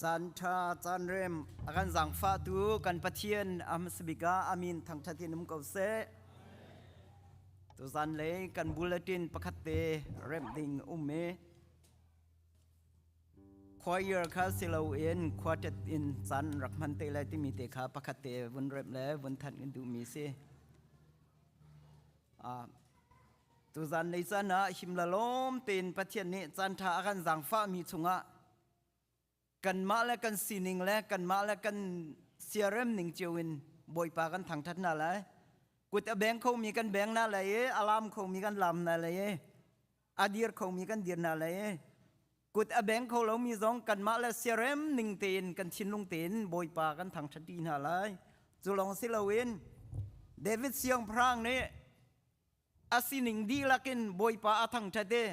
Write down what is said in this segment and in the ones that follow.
Caan ṭha caan rem a kan zaangfahtu kan Pathian a hmasa bik ah amin thangṭhat in um ko seh. Tuzan lei kan bulletin pakhat te remh ding um i choir kha si loin quartet in caan rak hman te lai timi te kha pakhat te vun remh le vun thanh kan duhmi si. Tuzan lei caan ah himla lawm tein Pathian nih caan ṭha a kan zaangfahmi chungah kanmah le kan sining le kanmah le kan siarem ning cio in Bawipa kan thangṭhat hna lai. Kut a beng khomi kan beng hna lai i a lam khomi kan lam hna lai i a dir khomi kan dir hna lai i kut a beng kho lomi zong kanmah le siarem ning tein kan thinlung tein Bawipa kan thangṭhat ṭi hna lai. Cu lawng si loin David siangpahrang nih a sining dihlak in Bawipa a thangṭhat i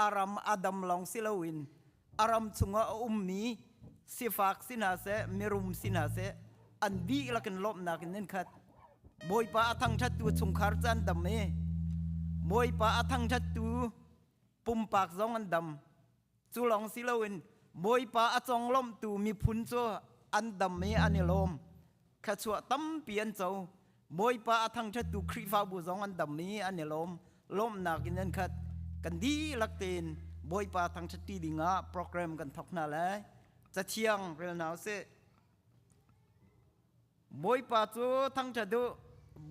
a ram a dam lawng si loin a ram chungah a ummi sifak si hna seh, mirum si hna seh, an dihlak in lawmhnak in an khat. Bawipa a thangṭhattu chungkhar cu an dam i Bawipa a thangṭhattu pumpak zong an dam. Cu lawng si loin Bawipa a conglawmhtu miphun cu an dam i an i lawm. Thluachuah tampi an co. Bawipa a thangṭhattu Khrihfabu zong an dam i an i lawm. Lawmhnak in an khat. Kan dihlak tein Bawipa thangṭhatṭi dingah program kan thawk hna lai. Cathiang rel hna usih. Bawipa cu thangṭhat u.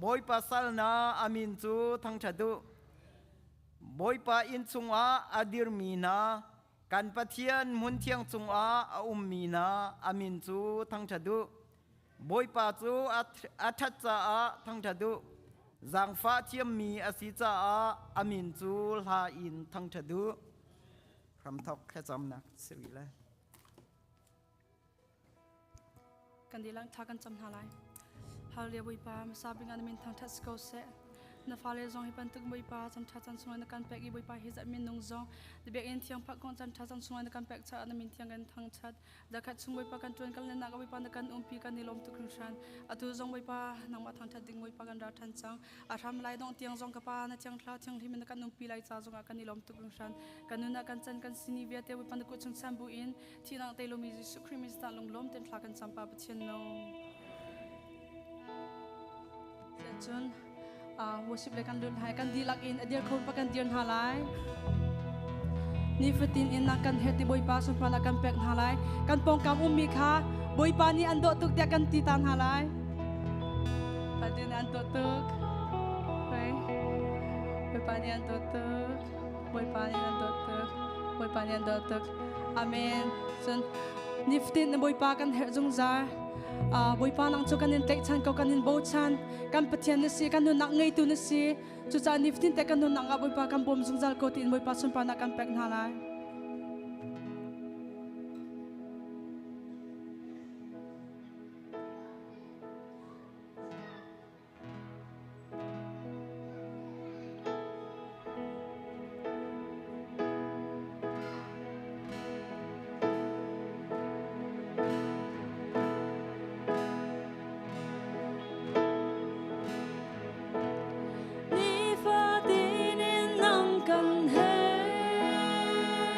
Bawipa sal hna a min cu thangṭhat u. Bawipa inn chungah a dirmi hna, kan Pathian hmunthiang chungah a ummi hna a min cu thangṭhat u. Bawipa cu a ṭhat caah thangṭhat u. Zaangfah thiammi a si caah a min cu hla in thangṭhat u. Hramthawk thlacamnak si rih lai. Kan dihlak thla kan cam hna lai. Hallelujah Bawipa, hmasa bik ah na min thangṭhat si ko seh. Na fale zong hi bantuk Bawipa chan ṭha chan sunglawi na kan pek i Bawipa hi zat minung zong na biakinn thiang phak kong chan ṭha chan sunglawi na kan pek caah na min thiang kan thangṭhat. Zakhat chung Bawipa kan ṭuan kan lennak Bawipa na kan umpi kan i lawm tuk hringhran. Atu zong Bawipa nangmah thangṭhat ding Bawipa kan ra ṭhan cang. A hram lai dong tiang zong ka pa na thiang thlarau thianghlim in na kan umpi lai ca zongah kan i lawm tuk hringhran. Kan nun ah kan can kan sini vialte Bawipa na kut chung chan bu in thihnak tei lomi Jesuh Khrih min sinah lunglawm tein thla kan cam pa Pathian no. Cun worship le kan lut lai kan dihlak in a dir kho pa kan dir hna lai. Nifatin in na kan herh ti Bawipa sunparnak kan pek hna lai. Kan pawngkam ummi kha Bawipa nih an dawh tuk tiah kan ti ta hna lai. Pathian nih an dawh tuk. Bawipa nih an dawh tuk. Bawipa nih an dawh tuk. Bawipa nih an dawh tuk. Amen. Cun nifatin na Bawipa kan herh zungzal. Bawipa nang cu kan in tlaihchan ko kan in bochan. Kan Pathian na si, kan nunnak ngeitu na si. Cucaah nifatin te kan nunnak ah Bawipa kan bawm zungzal ko tiin Bawipa sunparnak kan pek hna lai. Nifatin in nang kan herh.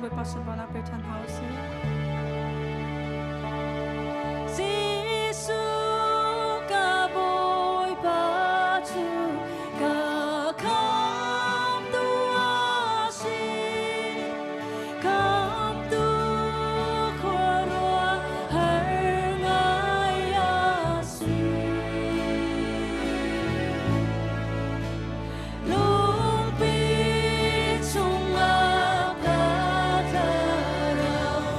Bawipa sunparnak pe ṭhan hna usih. Jesuh ka Bawipa cu ka khamtu a si. Khamtu khuaruahhar ngai a si. Lungpi chungah ka thlarau.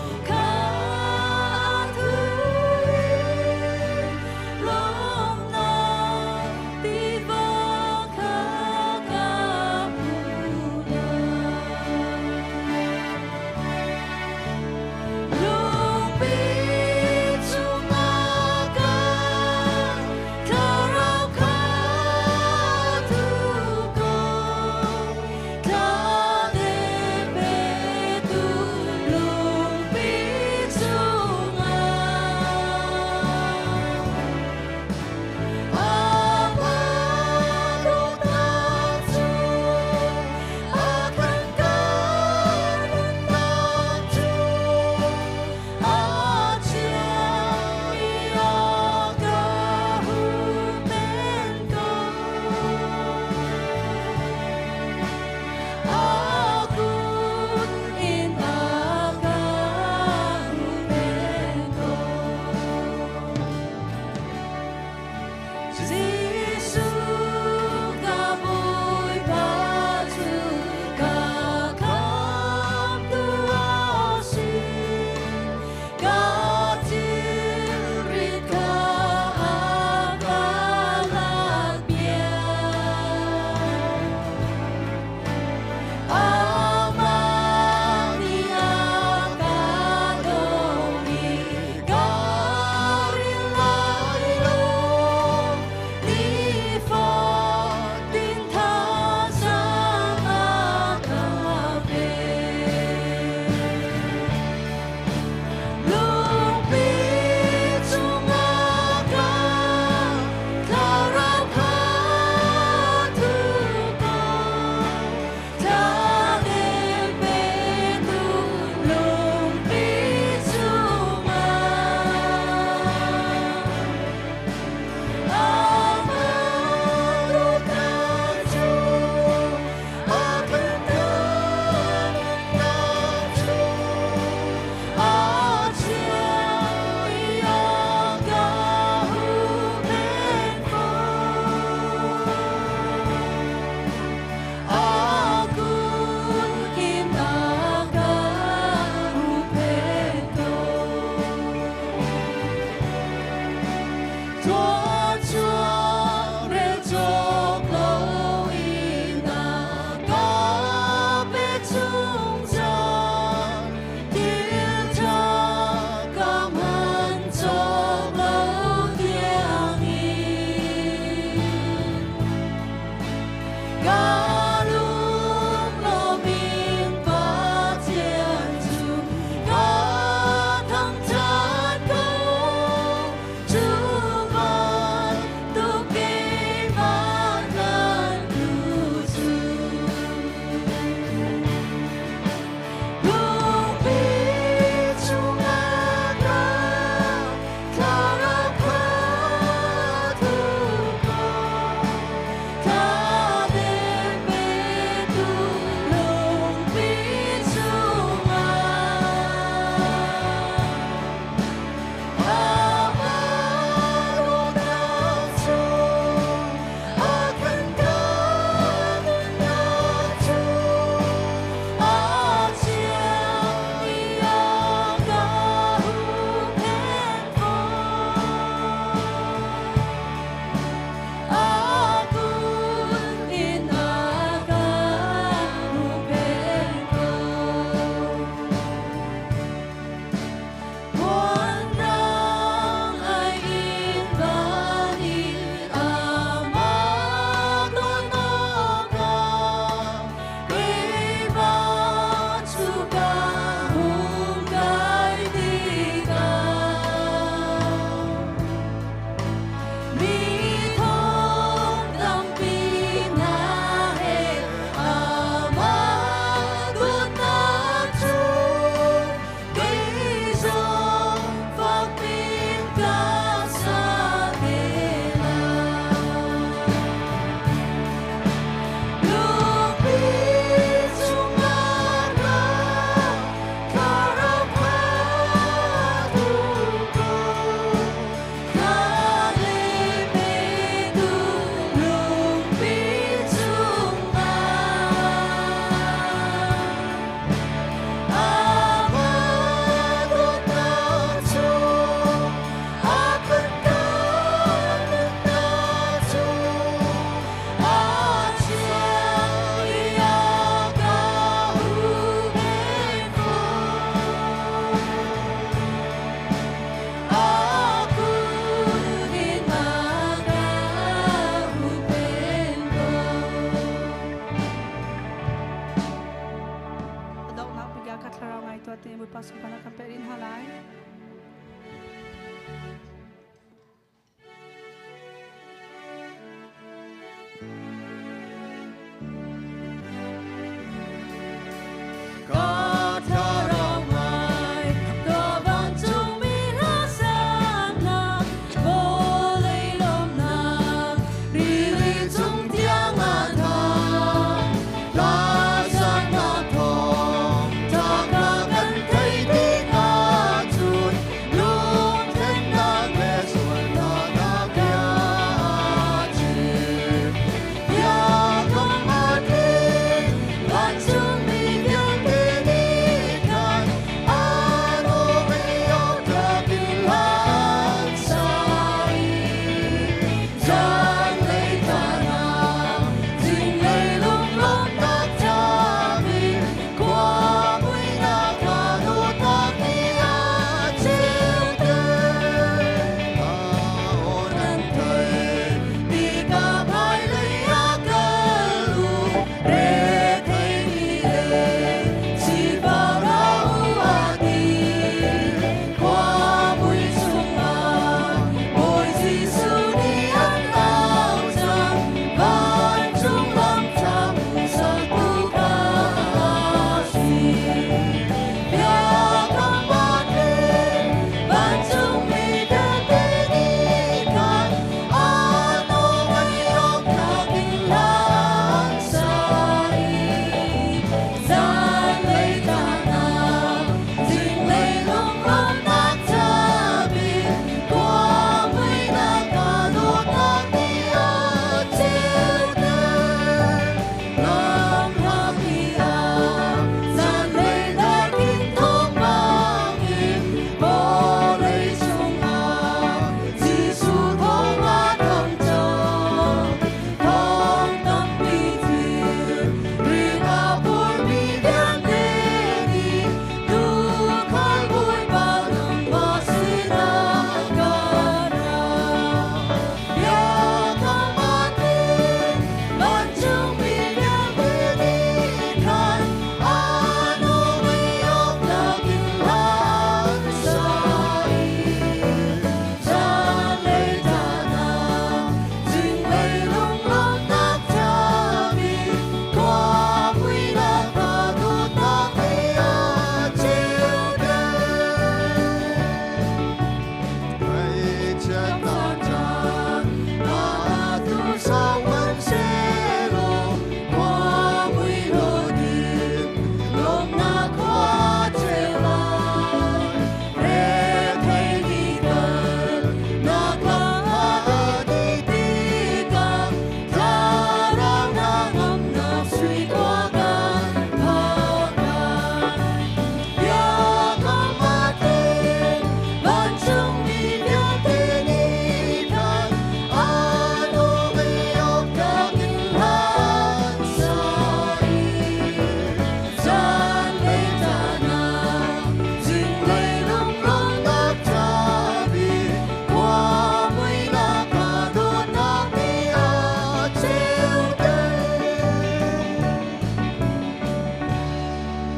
sunparnak kan pek rih hna lai.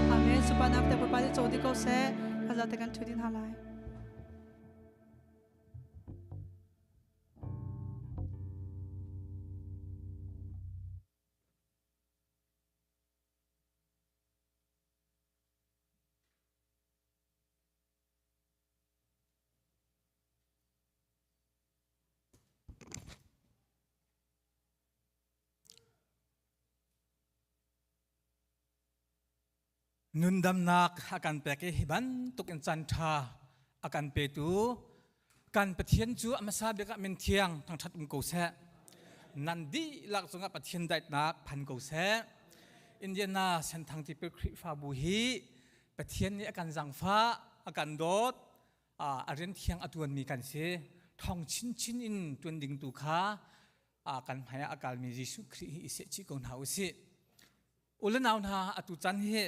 Amen. Supanak te Bawipa nih caw dih ko seh. Kan zate kan ṭhu dih hna lai. Nundamnak a kan pek i hi bantuk in caan ṭha a kan petu kan Pathian cu a hmasa bik ah min thiang thangṭhat um ko seh. Nan dihlak cungah Pathian daihnak phan ko seh. Indiana Senthang Tipil Khrihfabu hi Pathian nih a kan zangfah, a kan dawt, a rian thiang a ṭuanmi kan si. Thong chinchin in ṭuan ding tu kha kan hmai ah a kalmi Jesuh Khrih hi i sehchih ko hna u sih. U le nau hna, atu caan hi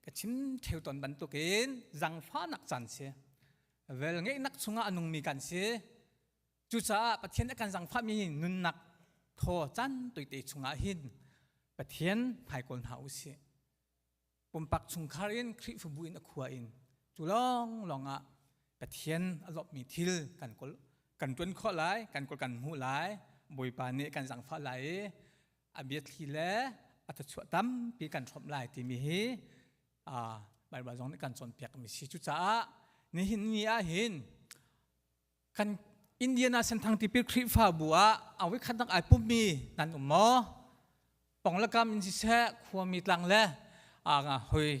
ka chim theu tawn bantukin zangfahnak caan si. Vel ngeihnak chungah a nungmi kan si. Cucaah Pathian a kan zangfahmi nunnak thaw caan toite chungah hin Pathian hmaikawl hna u sih. Pumpak chungkhar in Khrihfabu in a khua in. Cu lawnglawng ah Pathian a lawmhmi thil kan kawl kan ṭuan khawh lai, kan kawl kan hmuh lai, Bawipa nih kan zaangfah lai i a biathli le a thluachuah tampi kan hrawmh lai timi hi Baibal zong nih kan cawnpiakmi si. Cucaah nihin ni ah hin kan Indiana Senthang Tipil Khrihfabu ah a voikhatnak ai pummi nan um maw? Ponglakam in siseh khuami tlang le hoi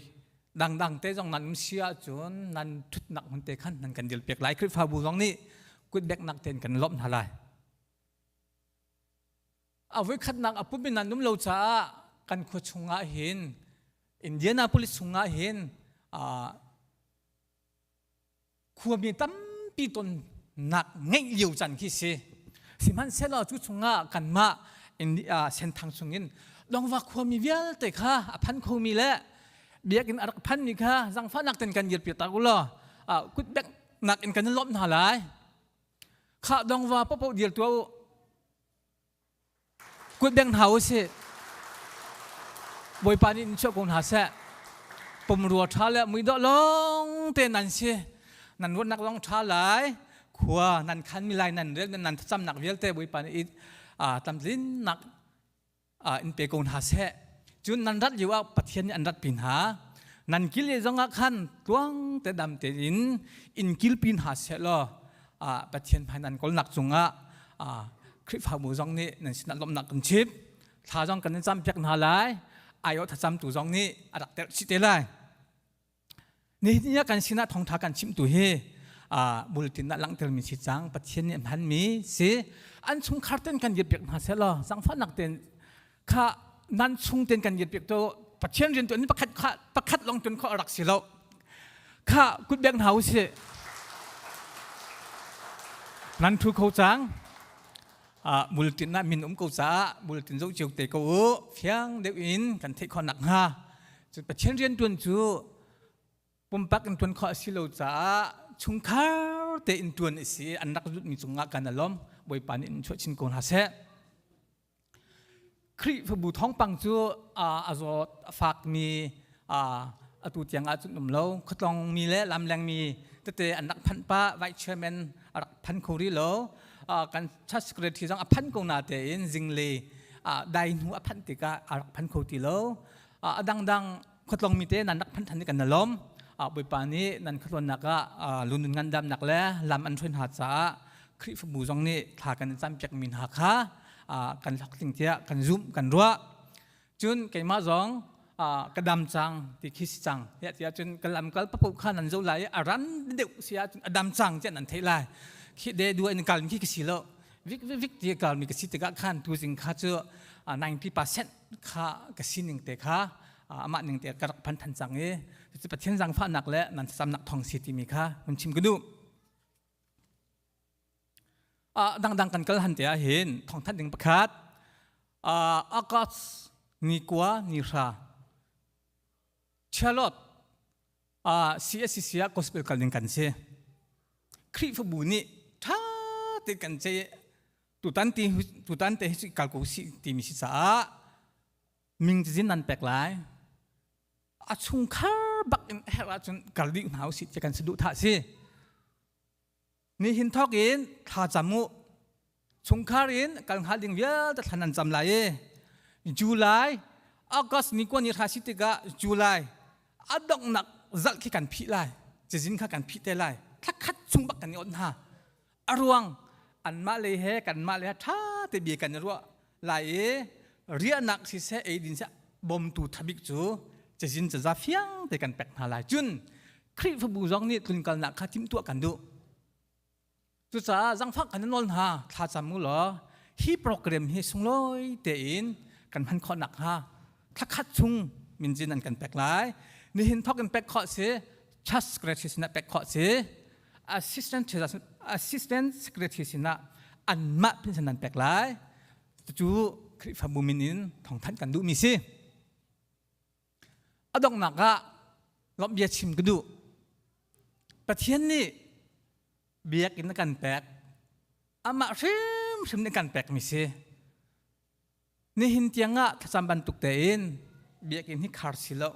dangdang te zong nan um si ahcun nan thutnak hmun te khan nan kan dil piak lai. Khrihfabu zong nih kutbeknak tein kan lawmh hna lai. A voikhatnak a pum in nan um lo caah kan khua chungah hin Indianapolis chungah hin khuami tampi tonnak ngeih lio can khi si. Sihmanhsehlaw cu chungah kanmah Senthang chungin Dongva khuami vialte kha a phan khomi le biakinn a rak phanmi kha zangfahnak ten kan dirpi tak u law kutbek nak in kan lawmh hna lai. Khah dongva paohpaoh dir tuah u. Kut beng hna u sih. Bawipa nih in chuah ko hna seh. Pumrua ṭha le muidawh lawng te nan si. Nan ruatnak lawng ṭha lai. Khua nan khanmi lai nan rel nan thlacamnak vialte Bawipa nih tlamtlinnak in pe ko hna seh. Cun nan rat lio ah Pathian nih an ratpi hna. Nan kil le zongah khan tluang te dam tein in kilpi hna seh law Pathian hmai nan kawlnak cungah Khrihfabu zong nih nan sinah lawmhnak kan chim. Thla zong kan in campiak hna lai. Aiawh thlacamtu zong nih a rak terh chih te lai. Nihin ah kan sinah thawngṭha kan chimtu hi bulletin ah langhtermi si cang Pathian nih a hmanmi si an chungkhar ten kan dirpiak hna seh law zangfahnak ten kha nan chung ten kan dirpiak to Pathian rian tuan pakhat kha pakhat long tun kho a rak si lo kha kutbek hna u si nan thu kho cang bulletin ah min um ko caah bulletin zoh cio te ko u fiang deuh in kan theih khawh nak hnga cu Pathian rian tuan cu pumpak in tuan khawh a si lo caah chungkhar te in tuan a si an rak zutmi cungah kan alom Bawipa nih in chuah chin ko hna seh Khrihfabu thawngpang cu a zawt a fakmi atu tiang ah cun um lo khuatlongmi le lamlengmi tete an rak phanh pah vice chairman a rak phan kho rih lo kan church secretary zong a phan ko na tein zingle dai hnu a phanh tikah a rak phan kho ti lo a dangdang khuatlongmi te nan rak phanh than kan lawm Bawipa nih nan khuatlawnnak ah lunun ngandamnak le lam an hruai hna caah Khrihfabu zong nih thla kan campiakmi hna kha kan hlawhtling tiah kan zumh kan ruah cun keimah zong ka dam cang ti khi si cang tiah tiah cun ka lam kal papoh kha nan zoh lai i a ran deuh si ahcun a dam cang tiah nan theih lai khi de dua in kal khi ka si lo vik vik vik ti kal mi ka si tikah khan tu zing kha cu 90% kha ka sining te kha amah ning te ka rak phan than cang i cucu Pathian zaangfahnak le nan thlacamnak thawng si timi kha hun chim ka duh dangdang kan kal han te ah hin thawngthanh ding pakhat August ni kua ni hra Charlotte CSCC ah gospel kal ding kan si Khrihfabu nih ṭha te kan ce tutan ti tutan te hi kal ko si timi si caah ming cizin nan pek lai a chungkhar bak in herh ahcun kal dih hna usih ti kan saduhthah si nihin thawk in thla cam u chungkhar in kal hnga ding vialte thlan nan cam lai i July August ni kua ni hra si tikah July a donghnak zalh khi kan phih lai cizin kha kan phih te lai thlakhat chung bak kan i ot hna a ruang anmah lei he kanmah lei he ṭha te bia kan i ruah lai i riahnak siseh eidin seh bawmtu thabik cu cazin caza fiang te kan pek hna lai cun Khrihfabu zong nih tlunkalnak kha timhtuah kan duh cucaah zangfak kan nawl hna thla cam u law hi program hi sunglawi tein kan hman khawh nakhnga thlakhat chung minzin an kan pek lai nihin thawk in pek khawh si church secretary sinah pek khawh si assistant assistant secretary sinah anmah pin nan pek lai cu Khrihfabu min in thawngthanh kan duhmi si a donghnak ah lawmh bia chim ka duh Pathian nih biakinn a kan pek amah hrimhrim nih kan pekmi si nihin tiangah thlacam bantuk tein biakinn hi khar si lo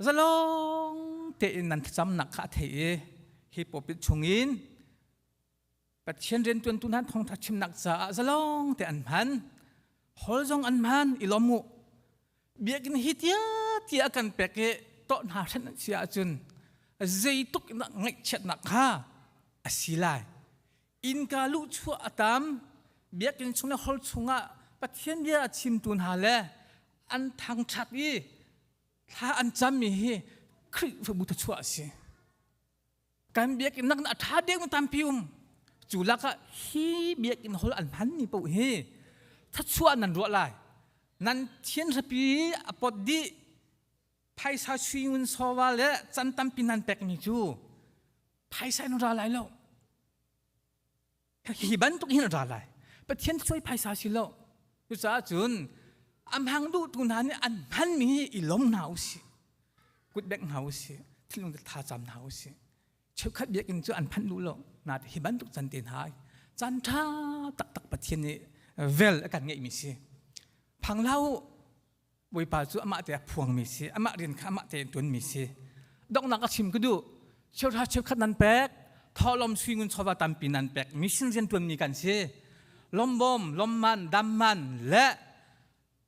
zalong tein nan thlacamnak kha a theih i hi pulpit chungin Pathian riantuantu hna thawngtha chimnak caah zalong te an hman. Hol zong an hman i lawm u. Biakinn hi tia tia kan pek i tawh hna hrenh an si ahcun zeituk in ngaihchiatnak kha a si lai. Innka luhchuah a tam, biakinn chung le hol chungah Pathian bia a chimtu hna le an thangṭhat i thla an cammi hi Khrihfabu thluachuah a si. Kan biakinn nak a ṭha deuh tampi um. Cu lakah hi biakinn hall an hmanmi paoh hi thluachuah nan ruah lai. Nan thian hrapi a pot dih phaisa sui ngun sowa le can tampi nan pekmi cu phaisa in ra lai lo. Hi bantuk hin ra lai. Pathian suai phaisa si lo. Cucaah cun amhang duhtu hna nih an hmanmi hi i lawm hna u sih. Kutbek hna u sih. Thinlung tha cam hna u sih. Cheukhat biakinn cu an phanh duh lo. Na hi bantuk can te hna caan ṭha taktak Pathian nih vel a kan ngeihmi si. Phang hlah u. Bawipa cu amah te a phuangmi si. Amah rian kha amah tein ṭuanmi si. Donghnak a chim ka duh. Cheuhra cheukhat nan pek. Thawhlawm sui ngun chawva tampi nan pek. Mission rian ṭuanmi kan si. Lombawm, lomman, damman le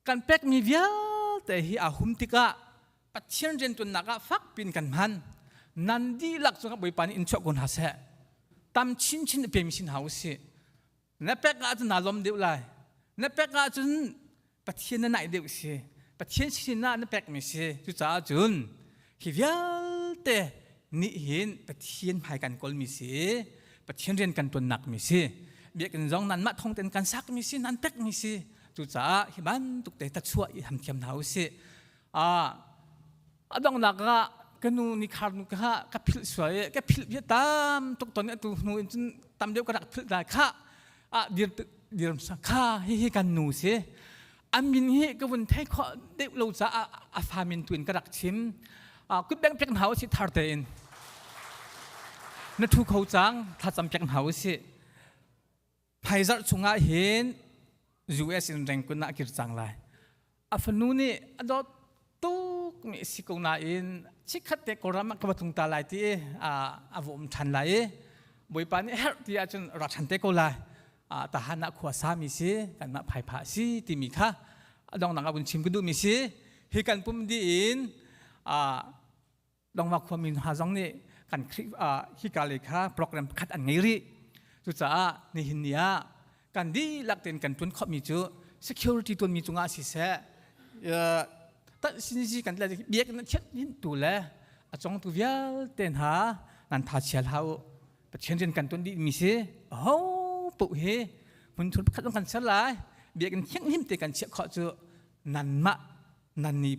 kan pekmi vialte hi aa hum tikah Pathian rianṭuannak ah fakpi in kan hman. Nan dihlak cungah Bawipa nih in chuah ko hna seh. Tam chinchin a pemi sin hna u sih. Na pek ahcun naa lawm deuh lai. Na pek ahcun Pathian na naih deuh si. Pathian sinah na pekmi si. Cucaah cun hi vialte nih hin Pathian hmai kan kawlmi si. Pathian rian kan ṭuannak mi si. Biakinn zong nanmah thawng tein kan sakmi si, nan pekmi si. Cucaah hi bantuk te tachuah i ham thiam hna u sih. A donghnak ah ka nu ni khar nu kha ka philh sual i ka philh bia tam tuk ton atu hnu in cun tam deuh ka rak philh dai kha ah dir dir kha hi hi kan nu si a min hi ka vun thei khawh deuh lo caah a fa min tu in ka rak chim kut beng pek hna usih thar tein na thu kho cang thlacam pek hna usih Phaizarh chungah hin US in Rangoon ah kir cang lai. A fanu nih a dawt tuk mi si ko nain chikkhat te Kawlram ah ka va tlung ta lai ti a va um ṭhan lai i Bawipa nih herh ti ahcun ra ṭhan te ko lai. Tahan ah khua sami si, kanmah phaipha si timi kha a donghnak ah vun chim ka duhmi si. Hi kan pum dih in Dongva khuami hna zong nih kan hika lei kha program pakhat an ngei rih. Cucaah nihin ni ah kan dihlak tein kan ṭuan khawhmi cu security ṭuanmi cungah siseh sin kan biakinn thianh tu le a congtu vialte hna nan tha chia hlah u. Pathian rian kan ṭuan dihmi si aho paoh hi hmunthur pakhat zong kan ser lai. Biakinn thianghlim te kan chiah khawh cu nanmah nan ni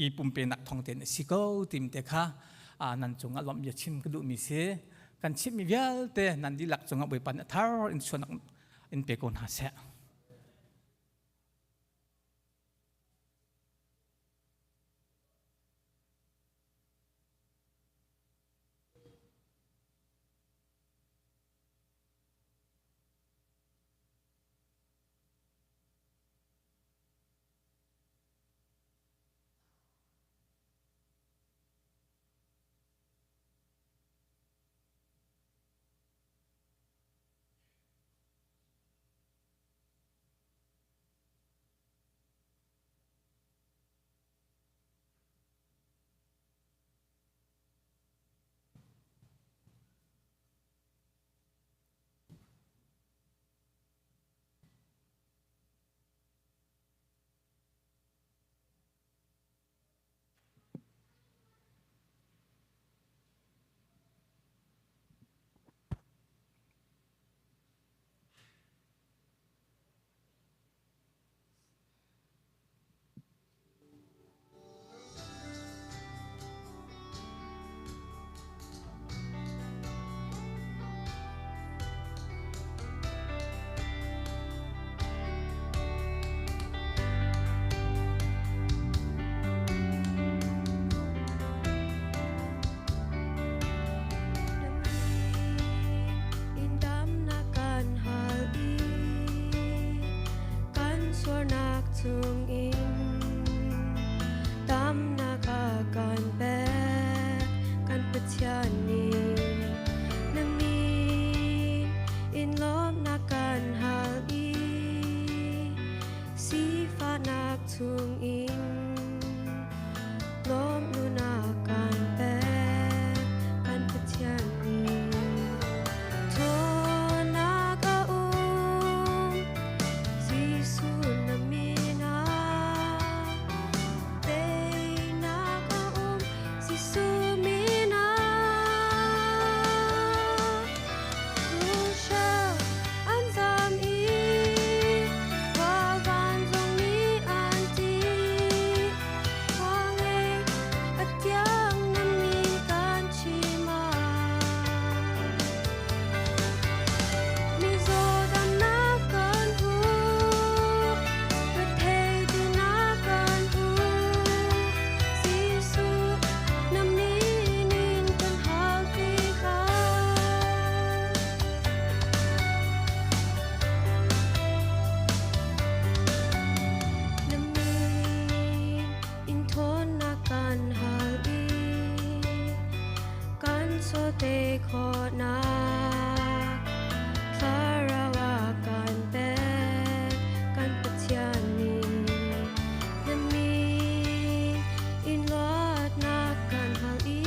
i pumpenak thawng tein a si ko tim te kha nan cungah lawmh bia chim ka duhmi si kan chimmi vialte nan dihlak cungah Bawipa nih a thar in suanak in pe ko hna seh. Kan chungin tamnak a kan pek kan. Pathian nih na min in lawmhnak kan hal i sifahnak chungin lawmhnak kan pek kan Pathian nih. Ṭhawnnak a um Jesuh na min ah teinak a um Jesuh min ah. Hruhhrel an zam i khua vancung nih an ṭih. Khua ngei a thiang na min kan chim ah. Mizaw damnak kan hmu, rethei tinak kan hmu. Jesuh na min in kan hal tikah. Na min in ṭhawnnak kan hal i kan sote khawhnak thlarau a kan pek kan Pathian nih. Na min in luatnak kan hal i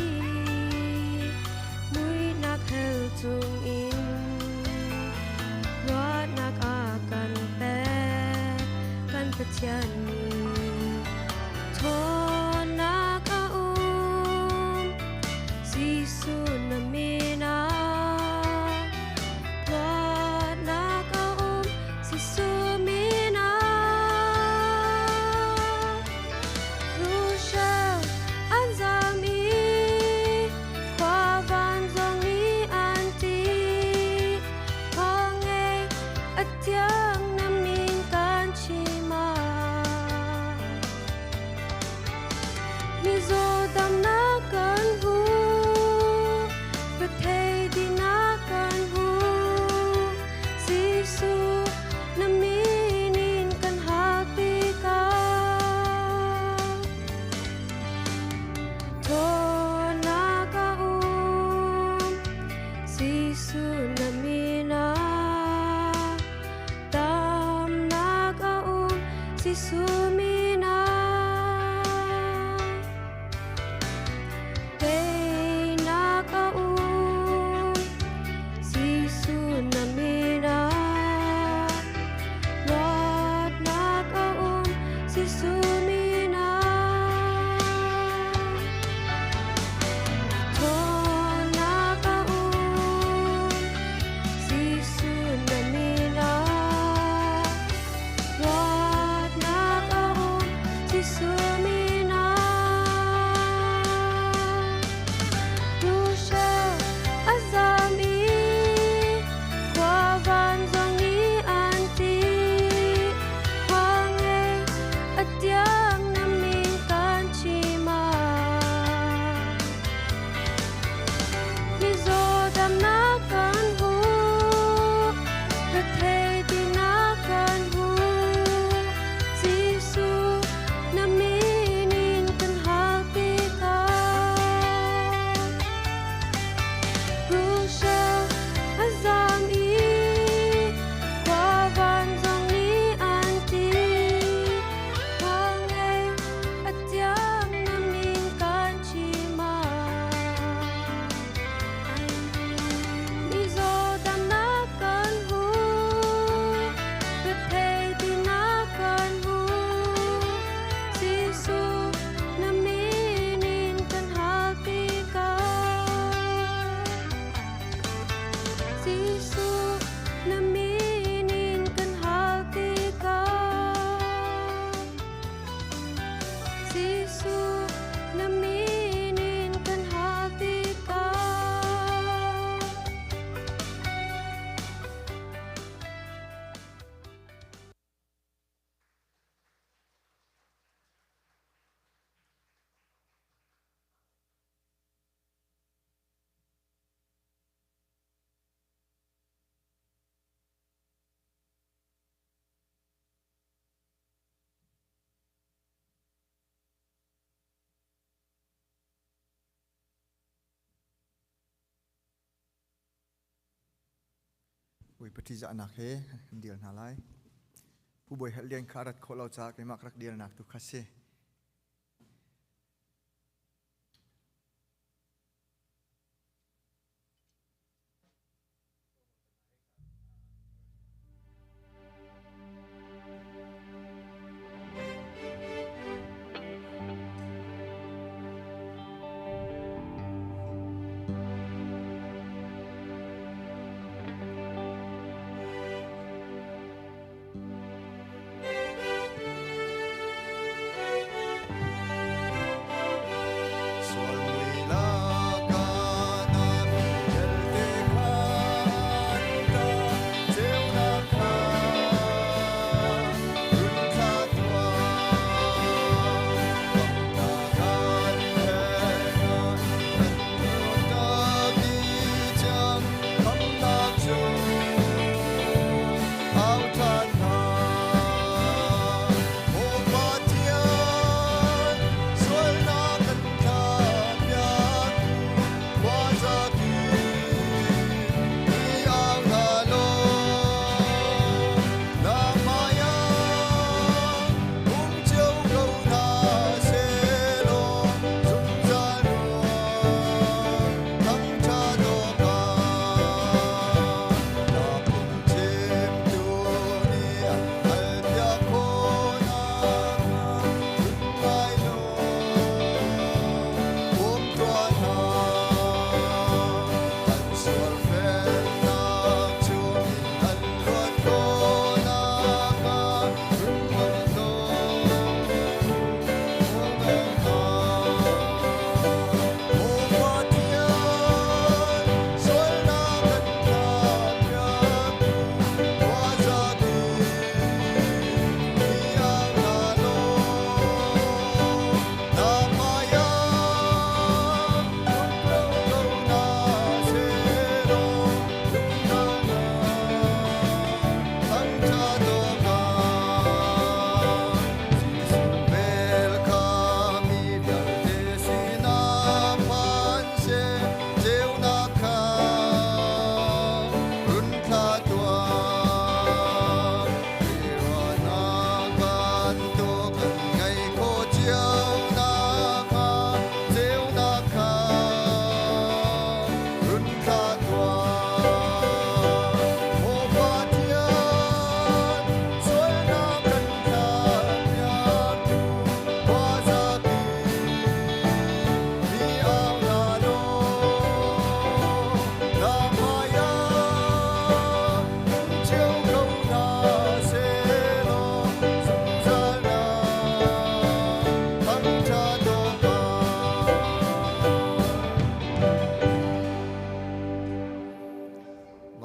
muihnak hell chungin luatnak a kan pek kan Pathian nih. Ṭhawnnak a um Jesuh na min ah luatnak a um Jesuh min ah. Hruhhrel an zam i khua vancung nih an ṭih. Khua ngei a thiang na min kan chim ah. Mizaw damnak kan hmu, rethei dinak kan hmu. Jesuh na min in kan hal tikah. Ṭhawnnak a um Jesuh na min ah damnak a um Jesuh min ah. Teinak a um Jesuh na min ah luatnak a um Jesuh min ah. Ṭhawnnak a um Jesuh na min ah luatnak a um Jesuh min ah. Hruhhrel a zam i khua vancung nih an ṭih. Khua ngei a thiang. Pati zahnak he kan deal hna lai. Pu Bawi Helh Lian kha rat khawh lo caah keimah ka rak dealnak tu kha si.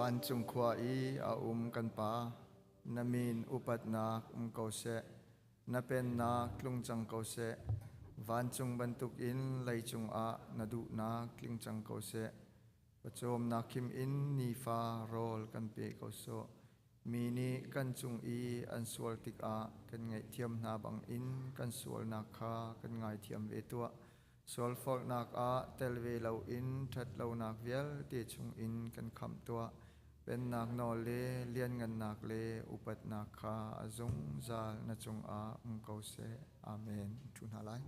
Vancung khua i a um kan Pa, na min upatnak um ko seh. Na pennak tlung cang ko seh. Vancung bantukin leicung ah na duhnak tling cang ko seh. Pawcawmnak khim in nifa rawl kan pe ko sawh. Mi nih kan cung i an sual tikah kan ngaihthiam hna bangin kan sualnak kha kan ngaithiam ve tuah. Sualforhnak ah tel ve loin ṭhatlonak vialte chungin kan khamh tuah. Pennak nawl le lianngannak le upatnak kha a zungzal na cungah um ko seh. Amen. Ṭhu hna lai.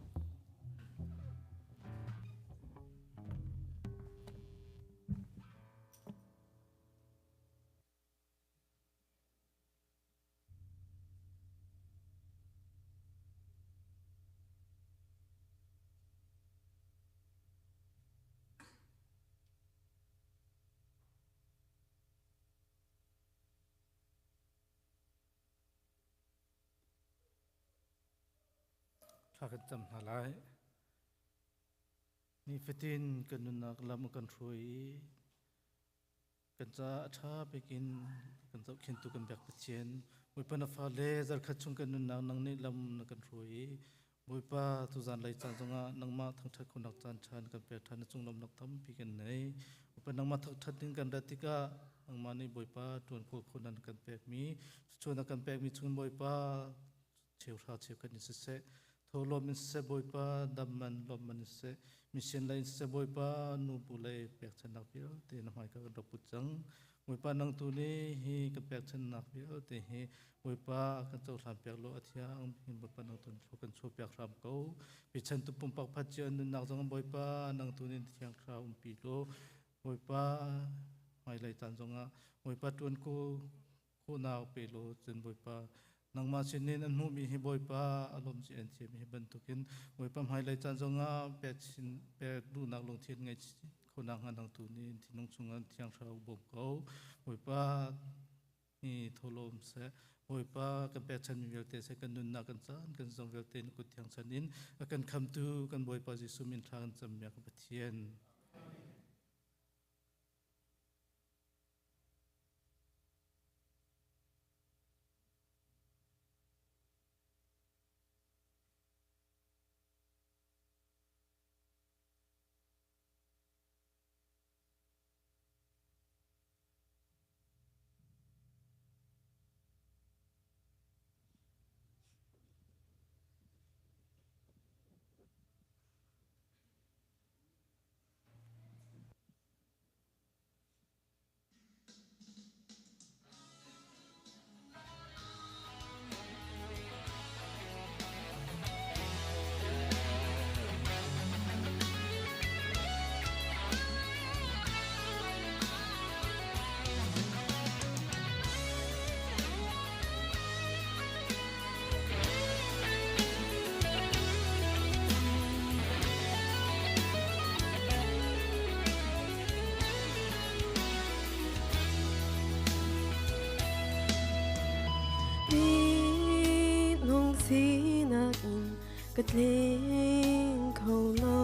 Thla kan cam hna lai. Nifatin kan nunnak lam kan hruai i kan caah a ṭha bik in kan zohkhenhtu kan biak Pathian Bawipa na fale zarkhat chung kan nunnak nang nih lam na kan hruai i Bawipa tuzan lei caan zongah nangmah thangṭhat khawhnak caan ṭha na kan pek ṭhan na cung lawmhnak tampi kan nei. Bawipa nangmah thangṭhat ding kan rat tikah nangmah nih Bawipa ṭuan khawh khawhnak na kan pekmi cucu na kan pekmi chung Bawipa cheuhra cheukhat in siseh tholawm in siseh Bawipa dam man lawm man in siseh mission lei in siseh Bawipa nu bu lei pekchannak vialte na hmai ka kan rak put cang. Bawipa nang tu nih hi kan pekchannak vialte hi Bawipa kan cohlan piak law a thiang hin Bawipa nang tu nih thlua kan chuah piak hram ko. Pichan tu pumpak phat cio nunnak zong Bawipa nang tu nih thiang thlarau umpi law Bawipa hmailei caan zongah Bawipa ṭuan ko khawhnak pe law cun Bawipa nangmah sinin an hmuhmi hi Bawipa a lawm ci an thiam hi bantukin Bawipa hmailei caan zongah pek chin pek duhnak lungthin ngei khawhnak hnga nang tu nih thinlung chungah thiang thlarau bawm ko. Bawipa hi tholawm seh. Bawipa kan pekchanmi vialte seh kan nunnak kan caan kan zong vialte na kut thiang chan in a kan khamtu kan Bawipa Jesuh min thla kan cammi ka Pathian. Minung sinak in ka tling kho lo.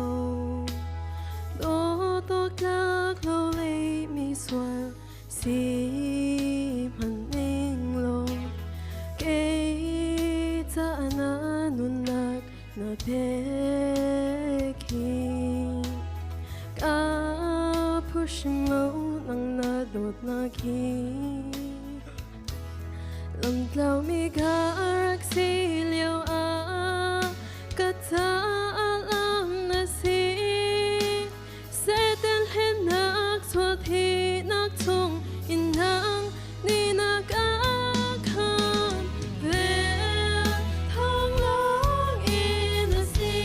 Dawt awk tlak lo lei mi sual si hmanh ning law kei caah na nunnak na pek hi ka phuhrim lo nang na dawtnak hi lamtlaumi ka rak si lio ah ka caah lam na si Satan hlennak sualthinak chung in nang ni na ka khan vel thong lawng in a si.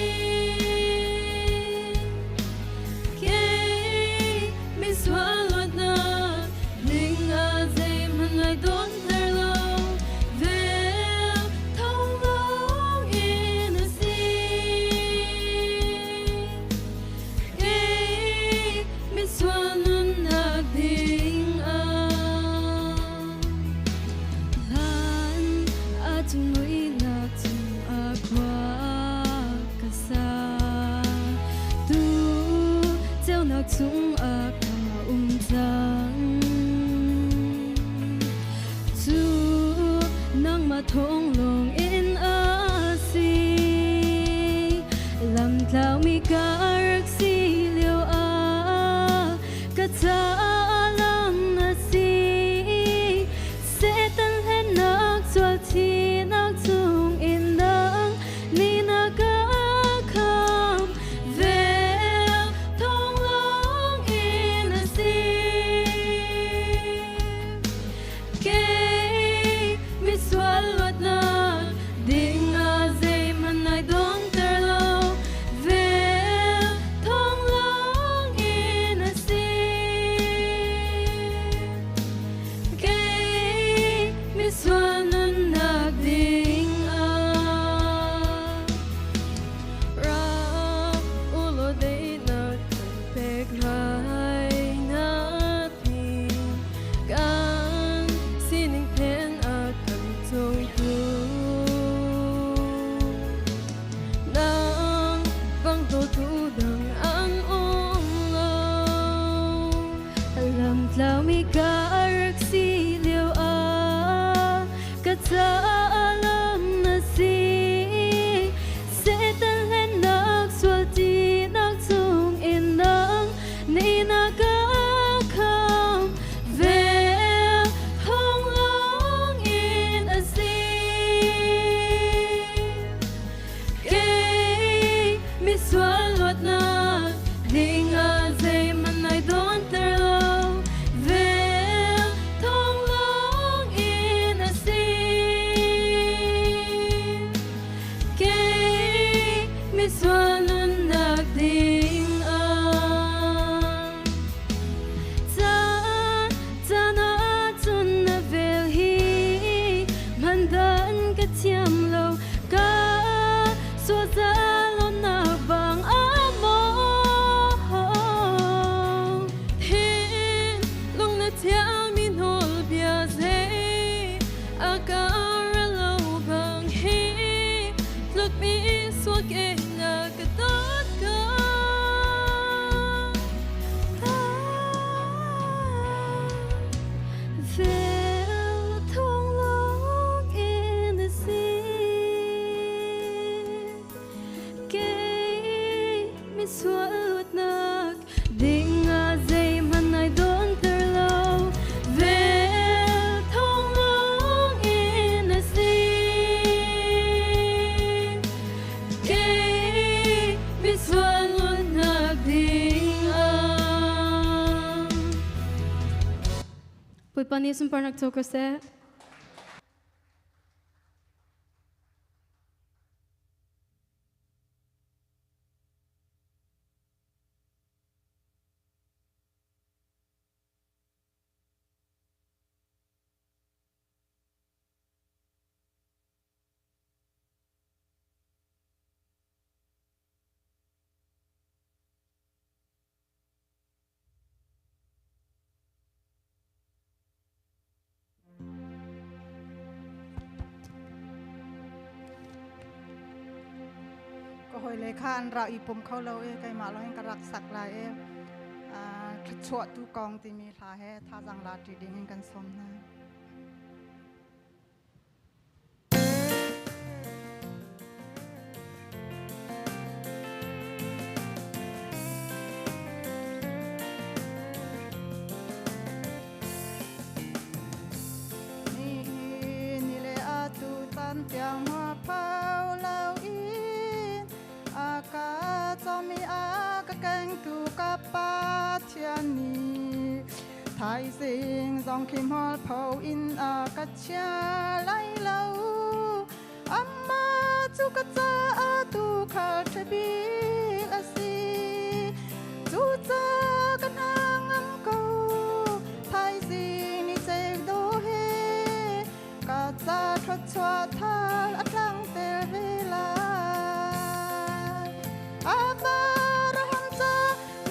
Kei mi sual luatnak ning a zeihmanh ai dawn ter lo vel thong. misual nunnak ding ah. Caan caan ahcun na vel hi hmandan ka thiam lo ka sualzalonnak bang a maw. Hi lung na thiami nawlbia zei a ka lo bang hi tluk mi suak in na ka dawt ko. Vel thong lawng in a si Kei mi sualnak ding ah zeihmanh ai dawnter lo. Vel thong lawng in a si Kei mi sualnak ding ah. Bawipa nih sunparnak co ko seh. Ka hawile kha an rak i pum kho lo i keimah lawng in ka rak sak lai i thluachuah tu kong timi hla he thazaang la ṭi ding in kan sawm hna. Nihin ni le atu tan tiang hma phau lo in a ka cawmi a ka kengtu ka Pathian nih Thaizing zong khi mualpho in a ka chia lai lo. Amah cu ka caah tuukhal ṭha bik a si. Cucaah ka hna ngam ko. Thaizing ni ceu dawh he ka ca thluachuah thal a tlangter ve lai. Abraham ca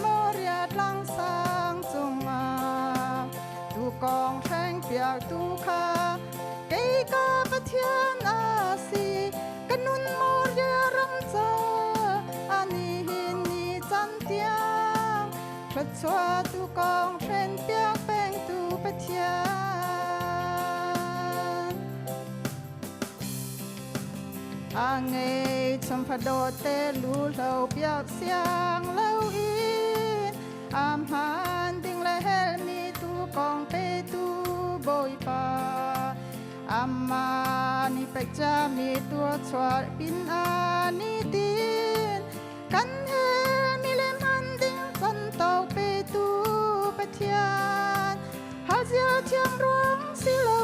Moria tlangsang cungah tuukawng hrengpiaktu kha kei ka Pathian a si. Ka nun Moria ram ca anihin ni can tiang thluachuah tuukawng hrenpiak pengtu Pathian. A ngei chom fadawt te lu hlo piak siang lo in a hmaan ding le helmi tu kong petu Bawipa Amah ni pek cami tuahchuah pin a ni tin kan helmi le hman ding can tawk petu Pathian Hazia thiam ruang si lo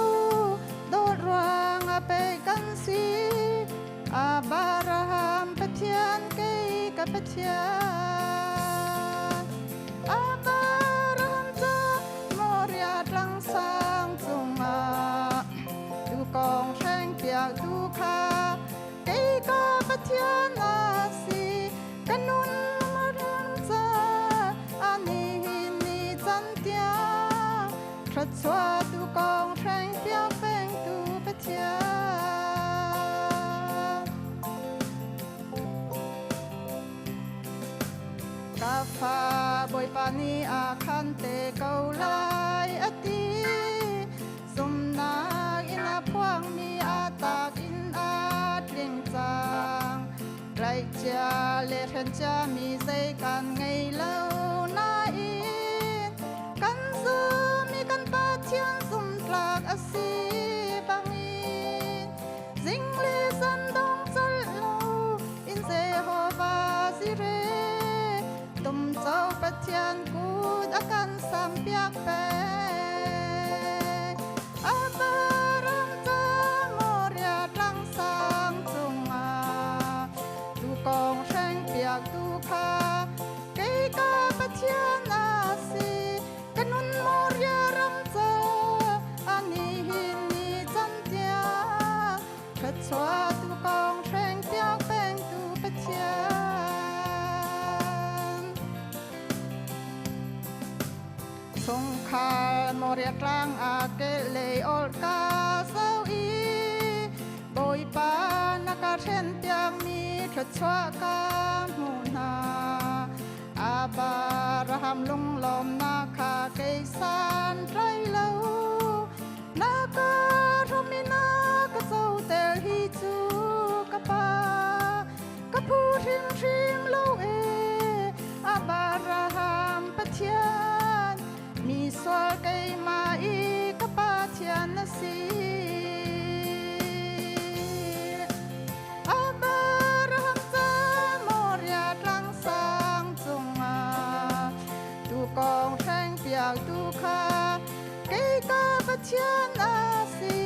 dawt ruang a pe kan si Abraham Pathian kei ka Pathian Abraham ca Moria tlangsang cungah tuukawng hrengpiak tu kha kei ka Pathian a si ka nun ram ca anihin ni can tiang thluachuah tu kong hreng piak pengtu Pathian. Ka fa Bawipa nih a khan te ko lai a ti. Zumnak in a phuangmi a tak in a tling cang. Tlaihcia le hrencia mi zei kan ngei lo nain kan zum i kan Pathian zumtlak a si bangin zing le zan dong colh lo in Jehovah Jireh tumco Pathian kut a kan sampiak peng. Abraham ca Moria tlangsang cungah tuukawng Thluachuah tu kong hreng piak peng tu Pathian. Chungkhar Moria tlang a ke lei ol ka zo i Bawipa na ka hren piak mi thluachuah ka hmu hna. Abraham lunglawmnak kha kei san tlai lo. Na ka ram i na ka coter hi cu ka pa ka phu hrimhrim lo e. Abraham Pathian mi sual keimah i ka Pathian na si. Abraham ca Moria tlang sang cungah tuukawng hreng piaktu kha kei ka Pathian a si.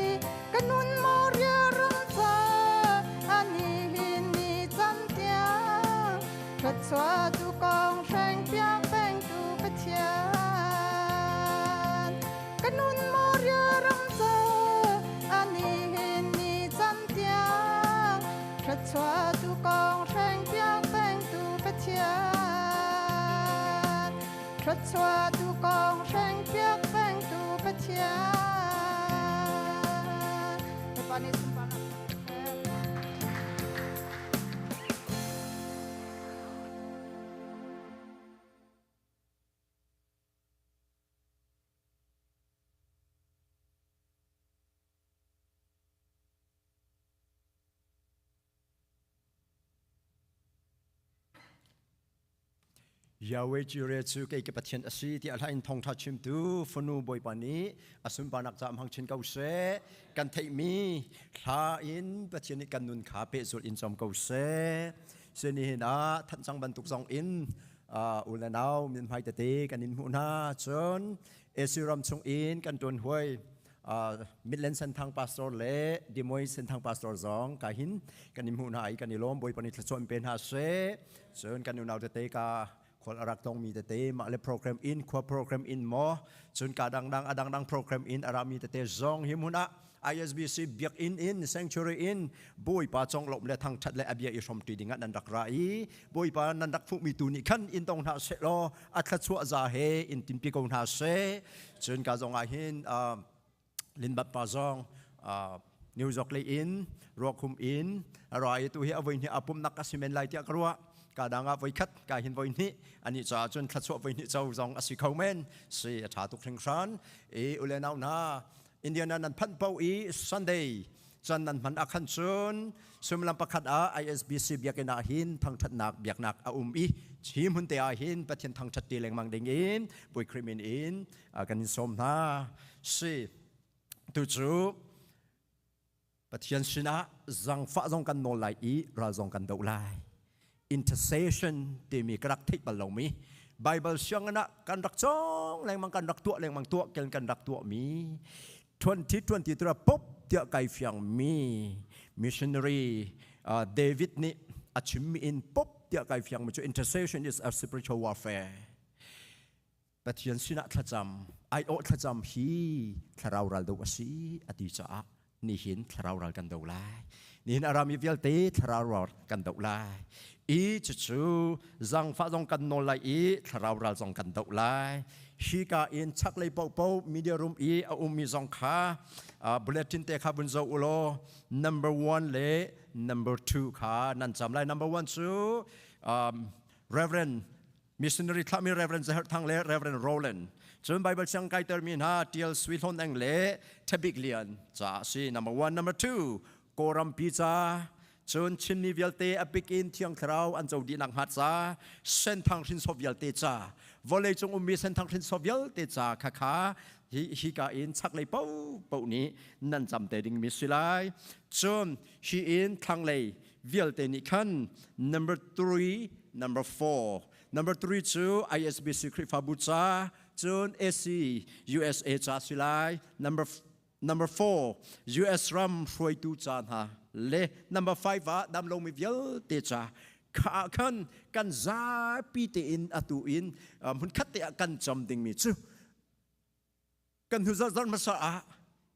Ka nun Moria ram ca ani hin ni cam tiang thluachuah tuukawng hreng piak pengtu Pathian. Ka nun Moria ram ca ani hin ni cam tiang thluachuah tuukawng hreng piak pengtu Pathian. Thluachuah tuukawng hreng piak pengtu Pathian. Bawipa nih sunparnak seh. Yahweh Jireh cu kei ka Pathian a si tiah hla in thawngṭha chimtu fanu Bawipa nih a sunparnak caah hmang chin ko seh. Kan theihmi hla in Pathian nih kan nun kha pehzulh in cawm ko seh. Sinihin ah thanhcang bantuk zong in u le nau mithmai tete kan in hmuh hna. Cun Asia ram chung in kan ṭuan huai Midland Senthang Pastor le Des Moines Senthang Pastor zong ka hin kan in hmuh hna i kan i lawm. Bawipa nih thluachuah in pe hna seh. Cun kan unau tete ka khual a rak tongmi tete mah le program in khua program in maw cun ka dangdang a dangdang program in a rami tete zong hi hmun ah ISBC biakinn in sanctuary in Bawipa conglawmh le thangṭhat le a bia i hrawmṭi dingah nan rak ra i Bawipa nan rak hmuhmi tu nih khan in tong hna seh law a thluachuah za he in tinpi ko hna seh. Cun ka zong ah hin Linbat pa zong New York lei in Ruakhum in ra i tu hi a voi hnih a pumnak a si men lai tiah ka ruah. Ka dang ah voi khat ka hin voi hnih ani caah cun thluachuah voi hnih co zong a si kho men si a ṭha tuk hringhran. I ule nau hna Indiana nan phanh paoh i Sunday cun nan hman ah khan cun suimilam pakhat ah ISBC biakinn ah hin thangṭhatnak biaknak a um i hi hmun te ah hin Pathian thangṭhat ti lengmang ding in Bawi Khrih min in kan in sawm hna. Si tu cu Pathian sinah zangfah zong kan nawl lai i ral zong kan doh lai. Intercession timi ka rak theih bal lomi Bible sianginn ah kan rak cawng lengmang kan rak tuah lengmang tuah kel kan rak tuahmi 2020 tura pop tiah kai fiangmi missionary David nih a chimmi in pop tiah kai fiangmi cu intercession is a spiritual warfare. Pathian sinah thlacam, aiawh thlacam hi thlarau ral do a si a ti caah nihin thlarau ral kan do lai. Nihin a rami vialte thlarau ral kan do lai. I cucu zangfah zong kan nawl lai i thlarau ral zong kan do lai. Hika in chaklei paohpaoh media room i a ummi zong kha bulletin te kha vun zoh u law number one le number two kha nan cam lai. Number one cu Reverend Missionary thlahmi Reverend Zaher Thang le Reverend Roland. Cun Bible siang kaitermi hna Tial Sui Hlawn Eng le Thabik Lian ca a si. Number one, number two, Kawlram pi ca. Cun Chinmi vialte a bik in Thiang Thlarau an co dihnak hnga ca, Senthang hrinsor vialte ca, vawleicung ummi Senthang hrinsor vialte ca kha kha hi hika in chaklei paohpaoh nih nan cam te dingmi si lai. Cun hi in thlanglei vialte nih khan number three, number four. Number three cu ISBC Khrihfabu ca, cun AC USA ca si lai. Number four, US ram hruaitu ca hna le number five ah damlomi vialte ca kha ah khan kan zapi tein atu in hmunkhat te ah kan cam dingmi cu kan hnu zarh hmasa ah.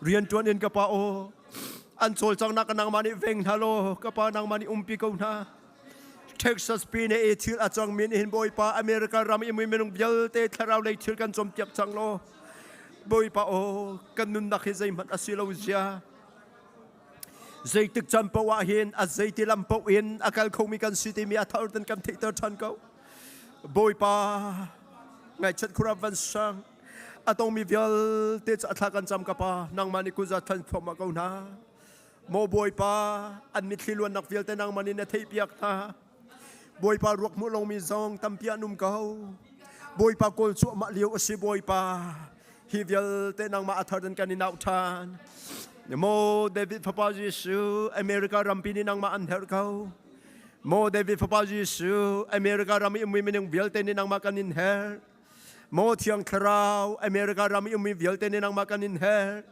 Riantuan in ka pa aw an cawlcanghnak ka nangmah nih veng hna law ka pa nangmah nih umpi ko hna. Texas pine i thil a cangmi nih hin Bawipa America ram i minung vialte thlarau lei thil kan cawmpiak cang law Bawipa aw kan nunnak hi zeihmanh a si lo zia zeitik caan paoh ah hin a zeiti lam paoh in a kal khomi kan si timi a thar ten kan theihter ṭhan ko. Bawipa ngaihchat khura van sang a tongmi vialte cu a thla kan cam ka pa nangmah nih kuzat than thluahmah ko hna. Maw Bawipa an mitthli luannak vialte nangmah nih na theihpiak hna. Bawipa ruak hmuh lomi zong tampi an um ko. Bawipa kawl cuahmah lio a si Bawipa. Hi vialte nangmah a thar in kan i nauh ṭhan. Maw David fapa Jesuh, America rampi nih nangmah an herh ko. Maw David fapa Jesuh, America ram i ummi minung vialte nih nangmah kan in herh. Maw Thiang Thlarau, America ram i ummi vialte nih nangmah kan in herh.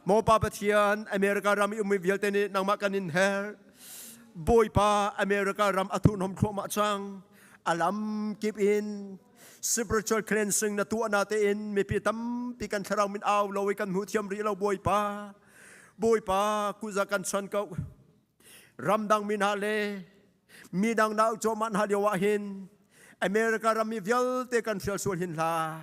Maw Pa Pathian, America ram i ummi vialte nih nangmah kan in herh. Bawipa, America ram a thurhnawm thluahmah cang. A lam kip in spiritual cleansing na tuah na tein mipi tampi kan thlarau min au lo i kan hmu thiam rih lo Bawipa. Bawipa, kuza kan chan ko. Ramdang mi hna le midang nau cawmah hna lio ah hin America rammi vialte kan hrial sual hin hlah.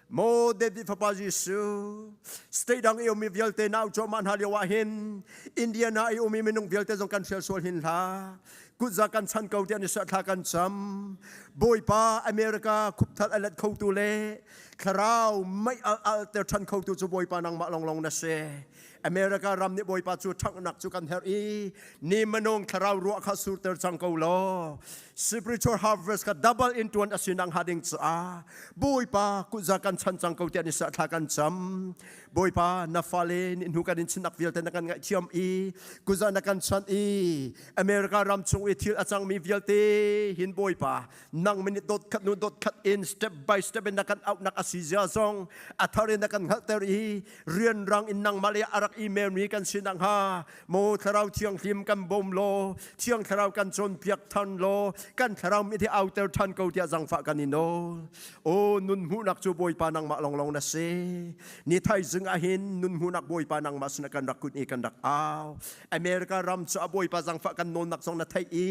Maw David fapa Jesuh, state dang i ummi vialte nau cawmah hna lio ah hin Indiana i ummi minung vialte zong kan hrial sual hin hlah. Kutza kan chan ko tiah ni thla kan cam. Bawipa America khupthal a let khotu le thlarau mei al al ter ṭhan khotu cu Bawipa nangmah longlong na si. America ram nih Bawipa cu ṭhanghnak cu kan herh i ni manung thlarau ruah kha surter cang ko law spiritual harvest kha double in ṭuan a si nak hnga ding caah Bawipa kutza kan chan cang ko tiah ni thla kan cam. Bawipa na fale nih hnu kan in chinnak vialte na kan ngaihthiam i kutza na kan chan i America ram chung i thil a cangmi vialte hin Bawipa nang minute dot khat nu dot khat in step by step in na kan auhnak a si zia zong a thar in na kan hngalhter i rianrang in nangmah le a rak email mi kan si nakhnga maw thlarau thianghlim kan bawm law thiang thlarau kan cawnpiak than law kan thlarau mit hi auter than ko tiah zangfah kan in nawl o nun hmuhnak cu bawipa nangmah longlong na si ni thaizing ah hin nun hmuhnak bawipa nangmah sinah kan rak kun i kan rak au America ram cu a bawipa zangfah kan nawlnak zong na theih i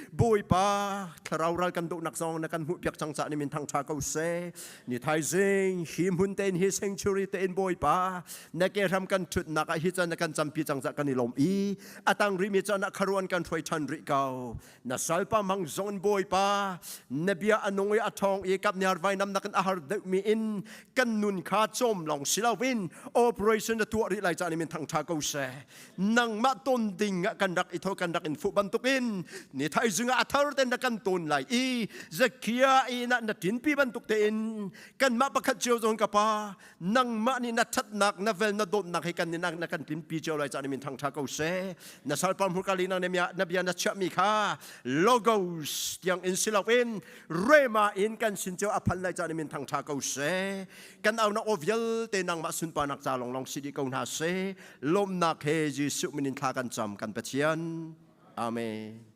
bawipa thlarau ral kan dohnak zong na kan hmuhpiak cang caah ni min thangṭha ko seh Ni thaizing hi hmun tein hi sanctuary tein Bawipa na ke hram kan ṭhutnak ah hi caan na kan campi cang cah kan i lawm i a tang rihmi caan ah kharuan kan hruai ṭhan rih ko. Na salpa mang zong in Bawipa na bia a nung i a ṭhawng i kapniar vainam nakin a har deuhmi in kan nun kha cawm lawng si loin operation na tuah rih lai caan in min thangṭha ko seh. Nangmah ton ding ah kan rak i tho kan rak in fuh bantukin ni thaizing ah a thar ten na kan ton lai i Zakia i na na tinpi bantuk tein kanmah pakhat cio zong ka pa nangmah nih na thatnak na vel na dawtnak hi kan nih na kan tlinpi cio lai caan min thangtha ko seh na salpar hmurka li nang na bia na chiahmi kha logos tiang in siloin rema in kan sin cio a phan lai caan min thangtha ko seh kan au na aw vialte nangmah sunparnak ca longlong si dih ko hna seh lawmhnak he Jesuh min in thla kan cam kan Pathian. Amen.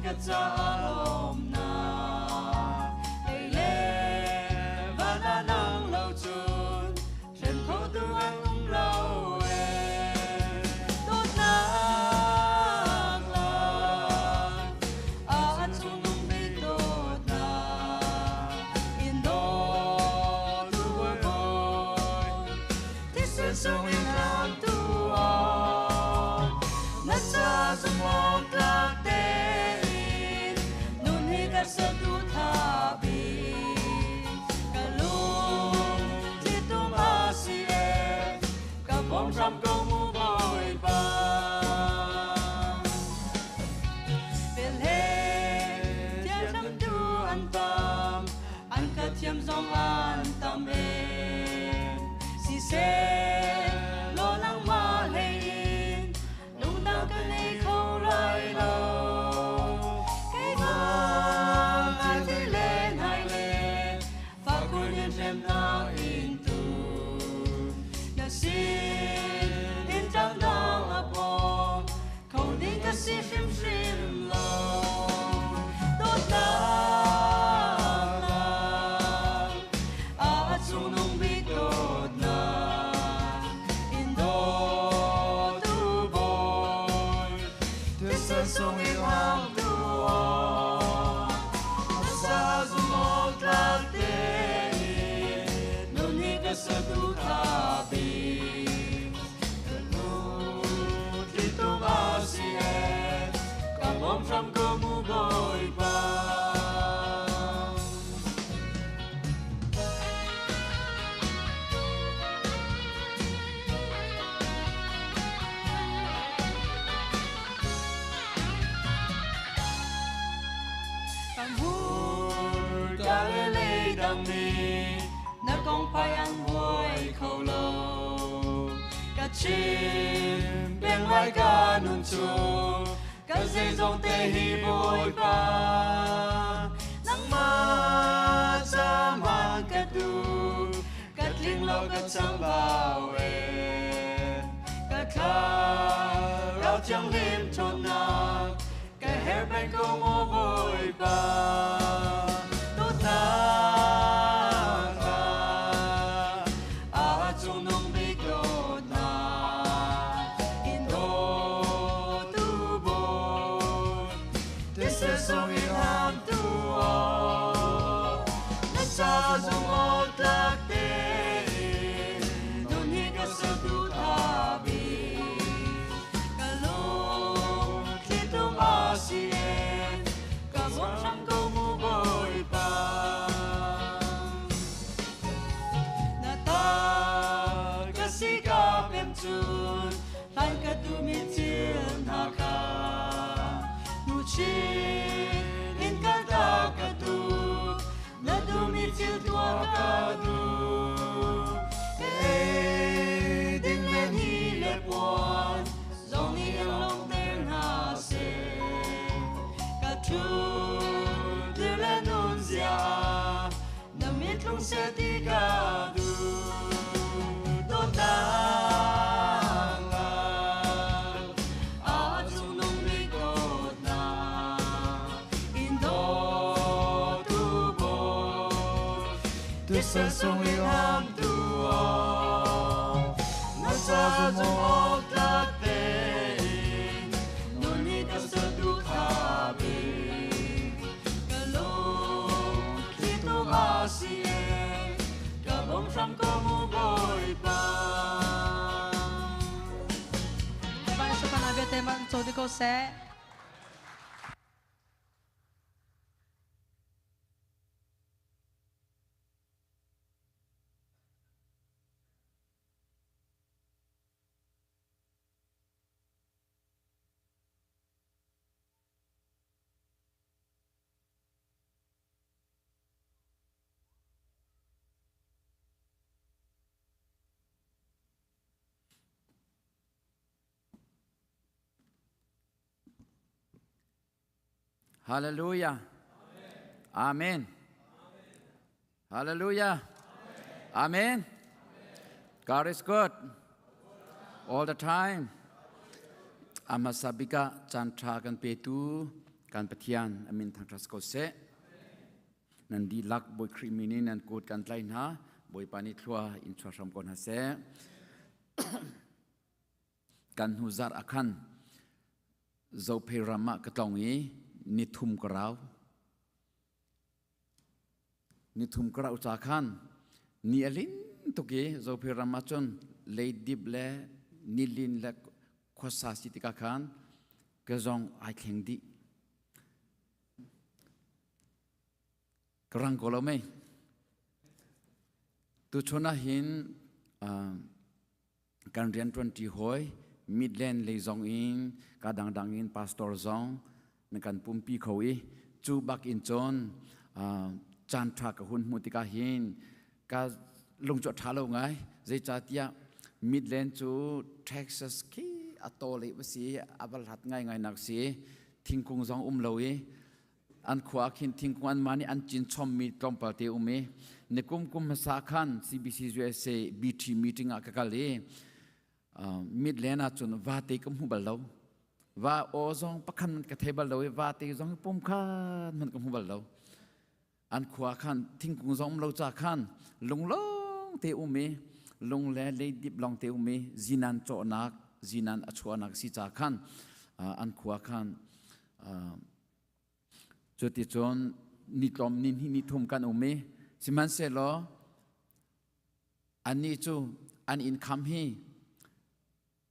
ka caah lawmnak. Lei le van ah nang lo cun hrem khotu an um lo ee. Dawtnak lang a cungnung bik dawtnak in dawtu Bawi thisen sung in hlamtu aw na ca zumhawk tlak tein nun hi ka saduhthah bik ka lung thlitum a si ee ka bawm hram ko mu Bawipa. Velhle thianghlimtu an tam, an ka thiam zong an tam ee. Siseh law nangmah hlei in lungdang ka nei kho lai lo. Keimah ngai ti le hnai le fak in hremnak in tu na sin in ṭangdang a pawm kho ding ka si hrimhrim lo. Dawtnak lang a cungnung bik dawtnak in dawtu Bawi thisen sung in hangtu aw na sa zumhawk tlak tein nun hi ka saduhthah bik ka lungthlitum a si ee ka bawm hram ko mu Bawipa. Hmurka le leidang nih na kong pai an buai kho lo. Ka chim peng lai ka nun chung ka zeizong te hi Bawipa. Nangmah ca ka duh ka tling lo ka chambau ee. Ka thlarau thianghlim ṭhawnnak ka herh peng ko maw Bawipa. Dawtnak a cungnung bik dawtnak in dawtu Bawi thisen sung in hlamtu aw na ca zumhawk tlak tein nun hi ka saduhthah bik ka lungthlitum a si ee ka bawm hram ko mu Bawipa. Na ta ka si ka pem cun hlan ka duhmi thil hna kha hnuchin in kaltak ka duh na duhmi thil tuah ka duh ka ei ding le ni le puan zong nih in lawmhter hna seh ka ṭhu dir le nun zia na mit tlung seh ti ka duh dawtnak a cungnung bik dawtnak in dawtu Bawi thisen sung in hlamtu aw na ca zumhawk tlak tein nun hi ka saduhthah bik ka lungthlitum a si ee ka bawm hram ko mu Bawipa. Bapak Sopan vialte man cho di ko seh. Hallelujah. Amen. Hallelujah. Amen. God is good all the time. Amasabika caan ṭha kan petu. Kan Pathian amin thangṭhat ko seh. Nan dihlak Bawi Khrih min in nan kut kan tlai hna. Bawipa nih thlua in chuah hram ko hna seh. Kan hnu zarh ah khan Zophei ram ah ka tlong i nithum ka rau. Nithum ka rauh ca khan ni a lin tuk i Zophei ram ah cun leidip le nilin le khuasa si tikah khan ka zong ai thleng dih. Ka rang ko lo mei. Tuchun ah hin kan rianṭuanṭi hawi Midland lei zong in ka dangdang in pastor zong na kan pumpi kho i cu bak in cun caan ṭha ka hun hmuh tikah hin ka lung cu a ṭha lo ngai. Zeicahtiah Midland cu Texas khi a taw lei va si, a va hlat ngaingai nak si, thingkung zong um lo i an khua ah khin thingkung anmah nih an cin chommi tlawmpal te um i nikum kum hmasa khan CBC USA BT meeting ah ka kal i Midland ah cun vate ka hmu bal lo. Va aw zong pakhat man ka thei bal lo i vate zong pum khat man ka hmu bal lo. An khua khan thingkung zong um lo ca khan lunglong te um i lung le leidip long te um i zinan cawhnak zinan a chuahnak si ca khan an khua khan Cuticun ni tlawm ni hnih ni thum kan um i sihmanhsehlaw annih cu an inn kham hi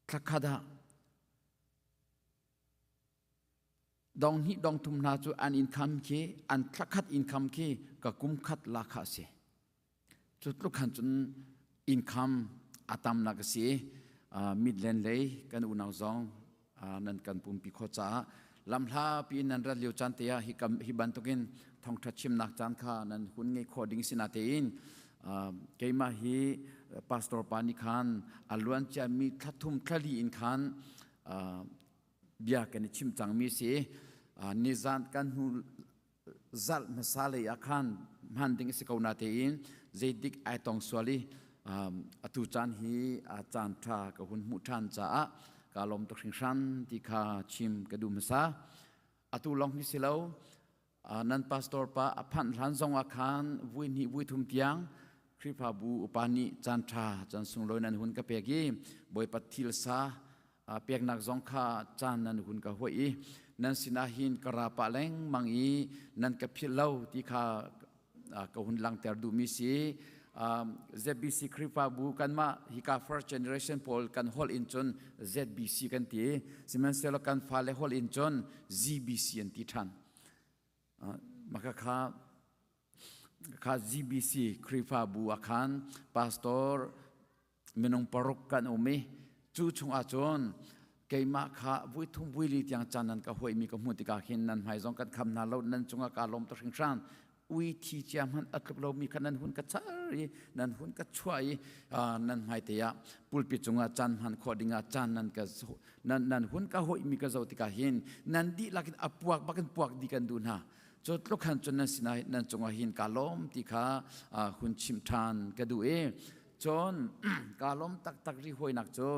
thlakhat ah dong hnih dong thum hna cu an inn kham khi an thlakhat inn kham khi ka kum khat la kha a si. Cu tluk khan cun inn kham a tamnak a si. Midland lei kan unau zong nan kan pumpi khawh caah lamhla piin nan rat lio caan te ah hi bantukin thawngṭha chimnak caan kha nan hun ngei khawh ding si natein keimah hi pastor pa nih khan a luan ciami thla thum thla li in khan bia kan i chim cangmi si. Nizan kan hnu zarh hmasa lei ah khan hman ding a si ko na tein zeidik ai tong sual i atu caan hi a caan ṭha ka hun hmuh ṭhan caah ka lawm tuk hringhran ti kha chim ka duh hmasa. Atu lawng hi si lo, nan pastor pa a phanh hlan zong ah khan vui hnih vui thum tiang Khrihfabu upa nih caan ṭha caan sunglawi nan hun ka pek i Bawipa thil sa peknak zong kha caan nan hun ka huai i nan sinah hin ka ra pah lengmang i nan ka philh lo ti kha ka hun langhter duhmi si. ZBC Khrihfabu kanmah hika first generation pawl kan holh in cun ZBC kan ti, sihmanhsehlaw kan fale holh in cun ZBC an ti ṭhan. Maka kha kha ZBC Khrihfabu ah khan pastor minung paruk kan um i cu chungah cun keimah kha vui thum vui li tiang caan nan ka huaimi ka hmuh tikah hin nan hmai zong kan kham hna lo, nan cungah kaa lawm tuk hringhran. Ui thi cia hmanh a tluk lomi kha nan hun ka char i nan hun ka chuah i nan hmai te ah pulpit cungah caan hman khawh dingah caan nan ka nan nan hun ka hoihmi ka zoh tikah hin nan dihlak in a puak bakin puak dih kan duh hna. Cu tluk khan cun nan sinah nan cungah hin kaa lawm ti kha hun chim ṭhan ka duh i cun kaa lawm taktak ri huainak cu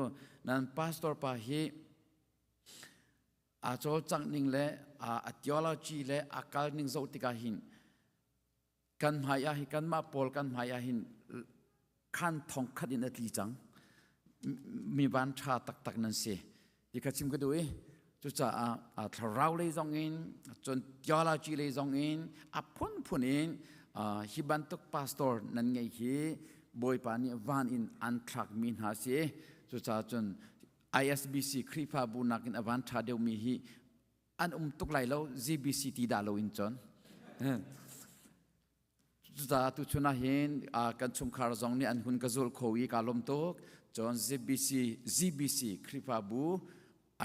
nan pastor pa hi a cawlcangh ning le a theology le a kal ning zoh tikah hin kan hmai ah hin kanmah pawl kan hmai ah hin khan thong khat in a tli cang mi van ṭha taktak nan si ti kha chim ka duh i cucaah thlarau lei zong in cun theology lei zong in a phunphun in hi bantuk pastor nan ngei hi Bawipa nih van in an thlakmi hna si. Cucaah cun ISBC Khrihfabu nakin a van ṭha deuhmi hi an um tuk lai lo, ZBC ti dah lo in cun. Cucaah tuchun ah hin kan chungkhar zong nih an hun ka zul kho i kaa lawm tuk. Cun ZBC, ZBC Khrihfabu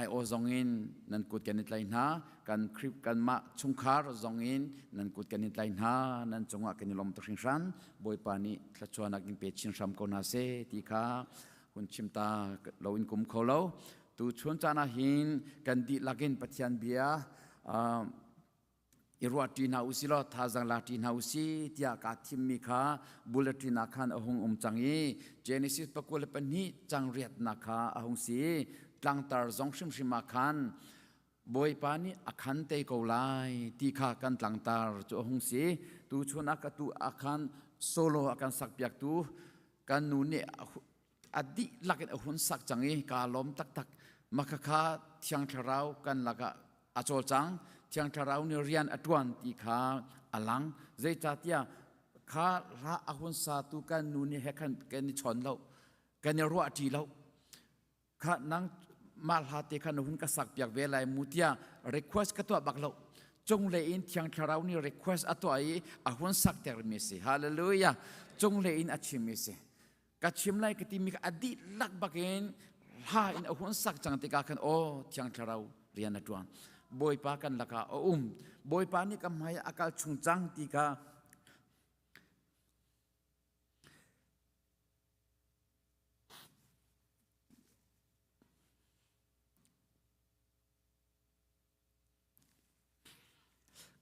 IO zong in nan kut kan i tlai hna. Kan Khrih kanmah chungkhar zong in nan kut kan i tlai hna. Nan cungah kan i lawm tuk hringhran. Bawipa nih thluachuahnak in pe chin hram ko hna seh ti kha hun chim ta lo in kum kho lo. Tuchun caan ah hin kan dihlak in Pathian bia i ruahṭi hna usih law thazaang lakṭi hna usih tiah kaa thimmi kha bulletin ah khan a hung um cang i Genesis 22 cang riatnak kha a hung si. Tlangtar zong hrimhrim ah khan. Bawipa nih a khan te ko lai ti kha kan tlangtar cu a hung si. Tu chun ah ka tu ah khan solo a kan sak piak tu kan nu nih a dihlak in a hun sak cang i kaa lawm taktak. Makhakha Thiang Thlarau kan lakah a cawlcang. Thiang Thlarau nih rian a ṭuan ti kha a lang. Zeicahtiah kha hla a hun satu kan nu nih he khan kan i chawn lo, kan i ruahṭi lo. Kha nang mah hla te kha na hun ka sak piak ve lai mu tiah request ka tuah bak lo. Cunglei in Thiang Thlarau nih request a tuah i a hun sak termi si. Hallelujah. Cunglei in a chimmi si. Ka chim lai ka timi kha a dihlak bakin hla in a hun sak cang tikah khan aw Thiang Thlarau rian a ṭuan. Bawipa kan lakah a um. Bawipa nih ka hmai a kal chung cang ti kha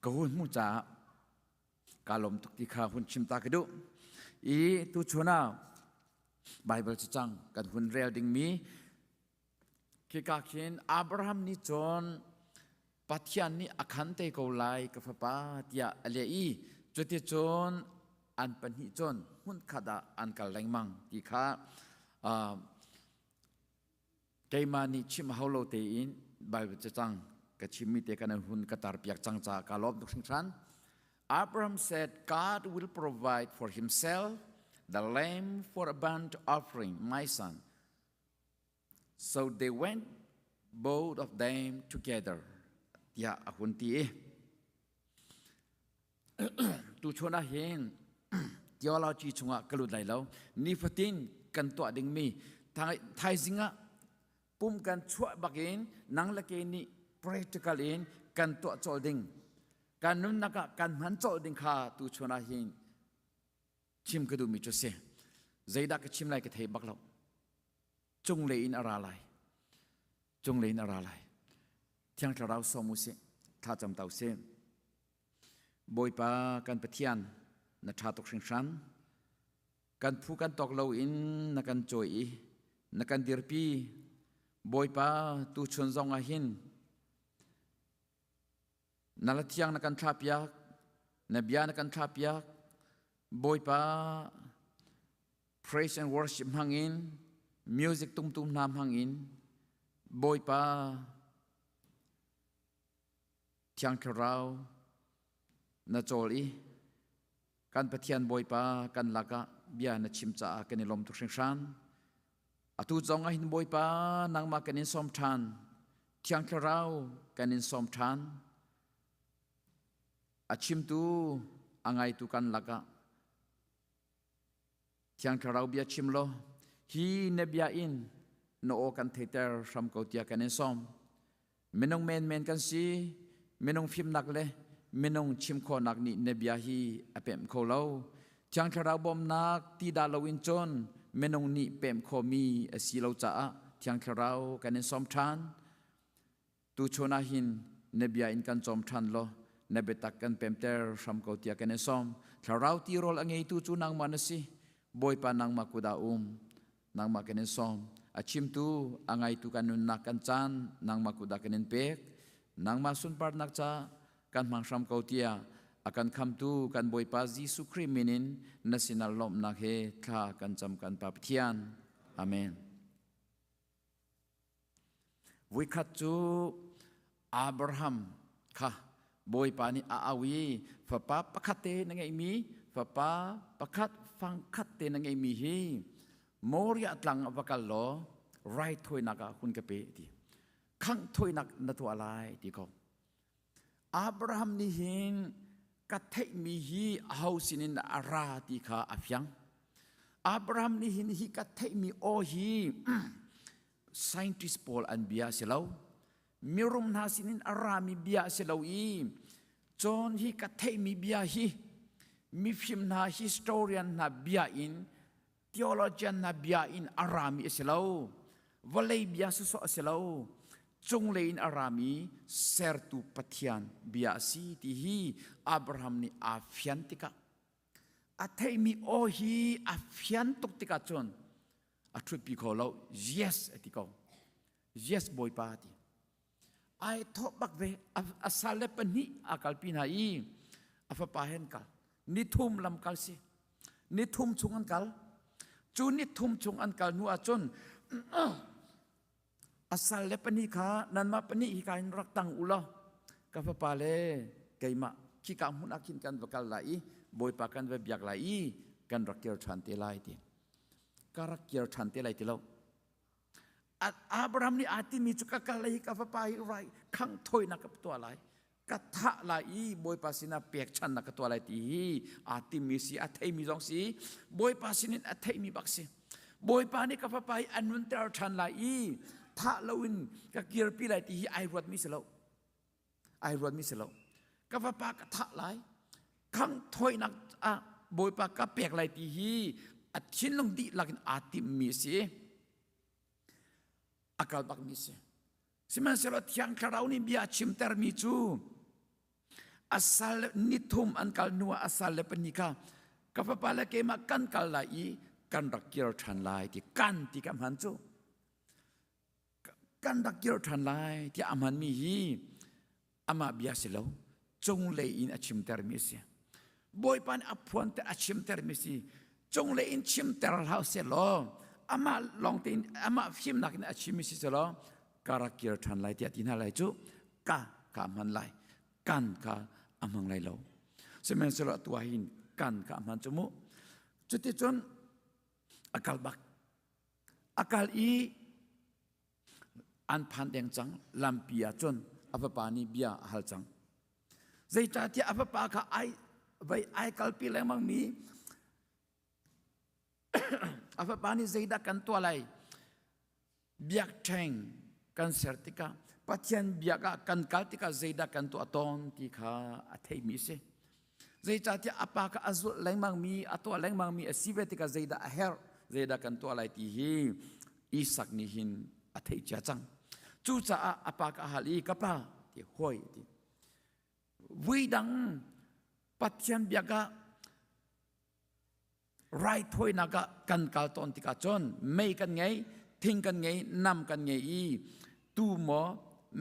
Ka hun hmuh caah kaa lawm tuk ti kha hun chim ta ka duh. I tuchun ah Baibal cacang kan hun rel dingmi khika khin Abraham nih cun Pathian nih a khan te ko lai ka fapa tiah a leh i cuticun an pahnih cun hmunkhat ah an kal lengmang ti kha Keimah nih chim hau lo tein Bible cacang ka chimmi te kan hun ka tar piak cang caah ka lawm tuk hringhran. Abraham said, God will provide for himself the lamb for a burnt offering, my son. So they went both of them together. Tiah a hun ti i. Tuchun ah hin theology chungah ka lut lai lo. Nifatin kan tuah dingmi thaizing ah pum kan chuah bakin nang le ke nih practical in kan tuah cawlh ding. Kan nunnak ah kan hman cawlh ding kha tuchun ah hin chim ka duhmi cu si. Zeidah ka chim lai ka thei bak lo. Cunglei in a ra lai. Cunglei in a ra lai. Thiang Thlarau sawm u sih. Thlacam ta u sih. Bawipa kan Pathian, na ṭha tuk hringhran. Kan phu kan tawk loin na kan cawi i na kan dirpi. Bawipa, tuchun zong ah hin na la thiang na kan thlahpiak, na bia na kan thlahpiak. Bawipa, praise and worship hmangin, music tumtu hna hmangin, Bawipa, Thiang Thlarau na cawl i kan Pathian Bawipa kan lakah bia na chim caah kan i lawm tuk hringhran. Atu zong ah hin Bawipa nangmah kan in sawm ṭhan. Thiang Thlarau kan in sawm ṭhan. A chimtu a ngaitu kan lakah Thiang Thlarau bia chim law hi na bia in na aw kan theiter hram ko tiah kan in sawm. Minung menmen kan si, minung fimnak le minung chim khawhnak nih na bia hi a pemh kho lo. Thiang Thlarau bawmnak ti dah loin cun minung nih pemh khawhmi a si lo caah Thiang Thlarau kan in sawm ṭhan. Tuchun ah hin na bia in kan cawm ṭhan law na biatak kan pemter hram ko tiah kan in sawm. Thlarau tirawl a ngeitu cu nangmah na si. Bawipa nangmah kut ah um. Nangmah kan in sawm. A chimtu, a ngaitu kan nunnak kan caan nangmah kut ah kan in pek. Nangmah sunparnak ca kan hmang hram ko tiah a kan khamtu kan Bawipa Jesuh Khrih min in na sinah lawmhnak he thla kan cam kan Pa Pathian. Amen. Voikhat cu Abraham kha Bawipa nih a au i fapa pakhat te na ngeihmi fapa pakhat fangkhat te na ngeihmi hi Moriah tlang ah va kal law raithawinak ah hun ka pe ti khangh thawinak na tuah lai ti ko Abraham nih hin ka theihmi hi aho sinin a ra ti kha a fiang Abraham nih hin hi ka theihmi aw hi scientist pawl an bia a si lo mirum hna sinin a rami bia a si lo i cun hi ka theihmi bia hi mifim hna historian hna bia in theologian hna bia in a rami a si lo vawlei bia sawsawh a si lo cunglei in a rami sertu Pathian bia a si ti hi Abraham nih aa fian tikah a theihmi aw hi a fian tuk tikah cun a ṭhutpi kho lo yes a ti ko yes bawipa a ti. Ai thawh bak ve a sal le pahnih a kalpi hna i a fapa he an kal. Nithum lam kal si. Nithum chung an kal. Cu nithum chung an kal hnu ahcun a sal le pahnih kha nanmah pahnih hi ka in rak tang u law ka fapa le keimah khika hmun ah khin kan va kal lai i Bawipa kan va biak lai i kan rak kir ṭhan te lai ti. Ka rak kir ṭhan te lai ti lo. Abraham nih aa timi cu ka kal lai i ka fapa hi rai khangh thawinak ka tuah lai ka thah lai i Bawipa sinah pekchanhnak ka tuah lai ti hi aa timmi si a theimi zong si Bawipa sinin a theimi bak si Bawipa nih ka fapa hi a nunter ṭhan lai i thah loin ka kirpi lai ti hi ai ruatmi si lo ai ruatmi si lo ka fapa ka thah lai khang thawinak ah Bawipa ka pek lai ti hi a thinlung dihlak in aa timmi a si a kal bakmi si sihmanhsehlaw Thiang Thlarau nih bia a chimtermi cu a sal nithum an kal hnu ah a sal le pahnih kha ka fapa le keimah kan kal lai i kan rak kir ṭhan lai ti kan ti ka hman cu kan rak kir ṭhan lai tiah a hmanmi hi amah bia si lo cunglei in a chimtermi a si Bawipa nih a phuan te a chimtermi si cunglei in chimter hlah seh law amah lawng tein amah fimnak in a chimmi si seh law ka rak kir ṭhan lai tiah ti hna lai cu ka ka hman lai kan kha a hmang lai lo sihmanhsehlaw atu ah hin kan kha a hman cu mu cuticun a kal bak A kal i an phan deng cang lampi ah cun a fapa nih bia a hal cang. Zeicahtiah a fapa kha ai vai ai kalpi lengmang mi a fapa nih zeidah kan tuah lai biakṭheng kan ser tikah Pathian biak ah kan kal tikah zeidah kan tuah tawn ti kha a theimi a si. Zeicahtiah a pa kha a zulh lengmangmi, a tuah lengmangmi a si ve tikah zeidah a herh, zeidah kan tuah lai ti hi Isak nih hin a theih cia cang. Cucaah a pa kha a hal i ka pa ti hawi ti. Vui dang Pathian biak ah raithawinak ah kan kal tawn tikah cun mei kan ngei, thing kan ngei, nam kan ngei i tu maw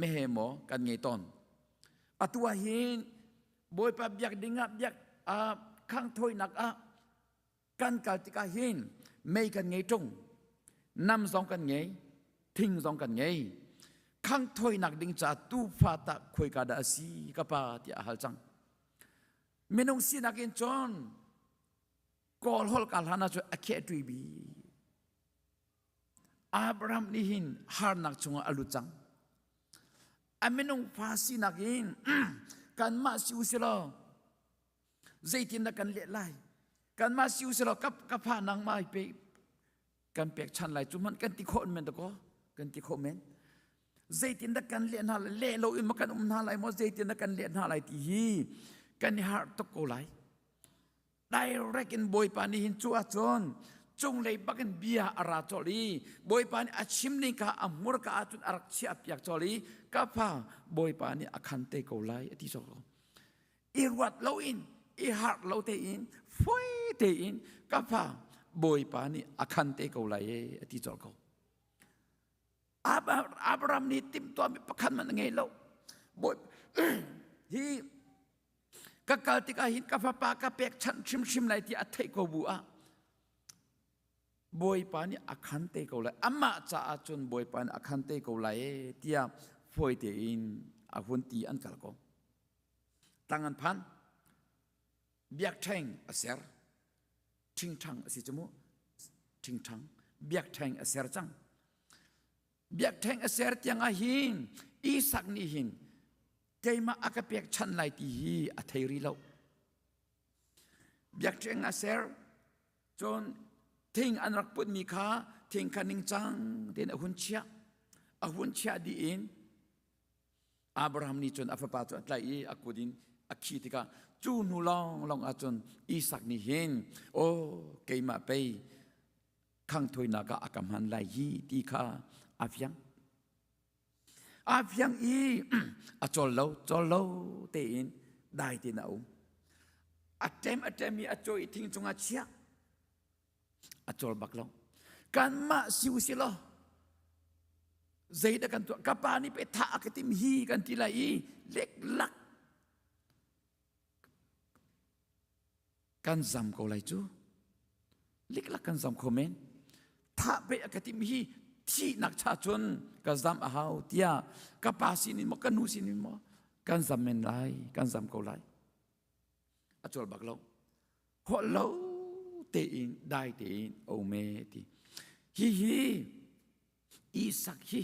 meheh maw kan ngei tawn. Atu ah hin Bawipa biak ding ah biak khangthawinak ah kan kal tikah hin mei kan ngei ṭung, nam zong kan ngei, thing zong kan ngei. Khangthawinak ding caah tuufa tah khuaika dah a si ka pa tiah a hal cang. Minung sinak in cun Kawl holh ka hlan ahcun a kheh ṭui bi. Abraham nih hin harnak chungah a lut cang. A minung fa sinak in kanmah si u silaw zeitin dah kan leh lai? Kanmah si u silaw ka, ka fa nangmah pe kan pek chan lai cu hmanh kan ti khawh men dakaw kan ti khawh men zeitin dah kan leh hna lai leh lo in ma kan um hna lai maw zeitin dah kan leh hna lai ti hi kan i harh tuk ko lai direct in bawipa nih hin cu ahcun cunglei bakin bia a ra colh i bawipa nih a chim ning kha a hmurka ahcun a rak chiah piak colh i ka fa bawipa nih a khan te ko lai a ti cawk lo i ruat loin i harh lo tein foi tein ka fa bawipa nih a khan te ko lai e a ti colh ko Abraham nih timhtuahmi pakhat hmanh a ngei lo bawi hi ka kal tikah hin ka fapa ka pekchanh hrimhrim lai ti a theih ko bu ah Bawipa nih a khan te ko lai amah caah cun Bawipa nih a khan te ko lai e tiah fawi tein a hun ti an kal ko tlang an phan biakṭheng a ser ṭhingṭhang a si cu mu ṭhingṭhang biakṭheng a ser cang biakṭheng a ser tiang ah hin Isak nih hin keimah a ka pekchanh lai ti hi a thei rih lo biakṭheng a ser cun thing an rak putmi kha thing kha ningcang tein a hun chiah a hun chiah dih in Abraham nih cun a fapa cu a tlaih i a kut in a khi tikah cu hnu lawnglawng ah cun Isak nih hin aw keimah pei khangthawinak ah a ka hman lai hi ti kha a fiang. A fiang i a cawl lo cawl lo tein dai tein a um. A ṭem a ṭem i a cawi i thing cungah chiah. A cawl bak lo. Kanmah si u si law. Zeidah kan tuah? Ka pa nih pe thah a ka tim hi kan ti lai i leklak kan zam ko lai cu. Liklak kan zam kho men. Thah pe a ka tim hi thihnak cha cun ka zam a hau tiah ka pa sin in maw ka nu sin in maw kan zam men lai, kan zam ko lai. A cawl bak lo. Holh lo tein dai tein a um e ti. Hihi Isak hi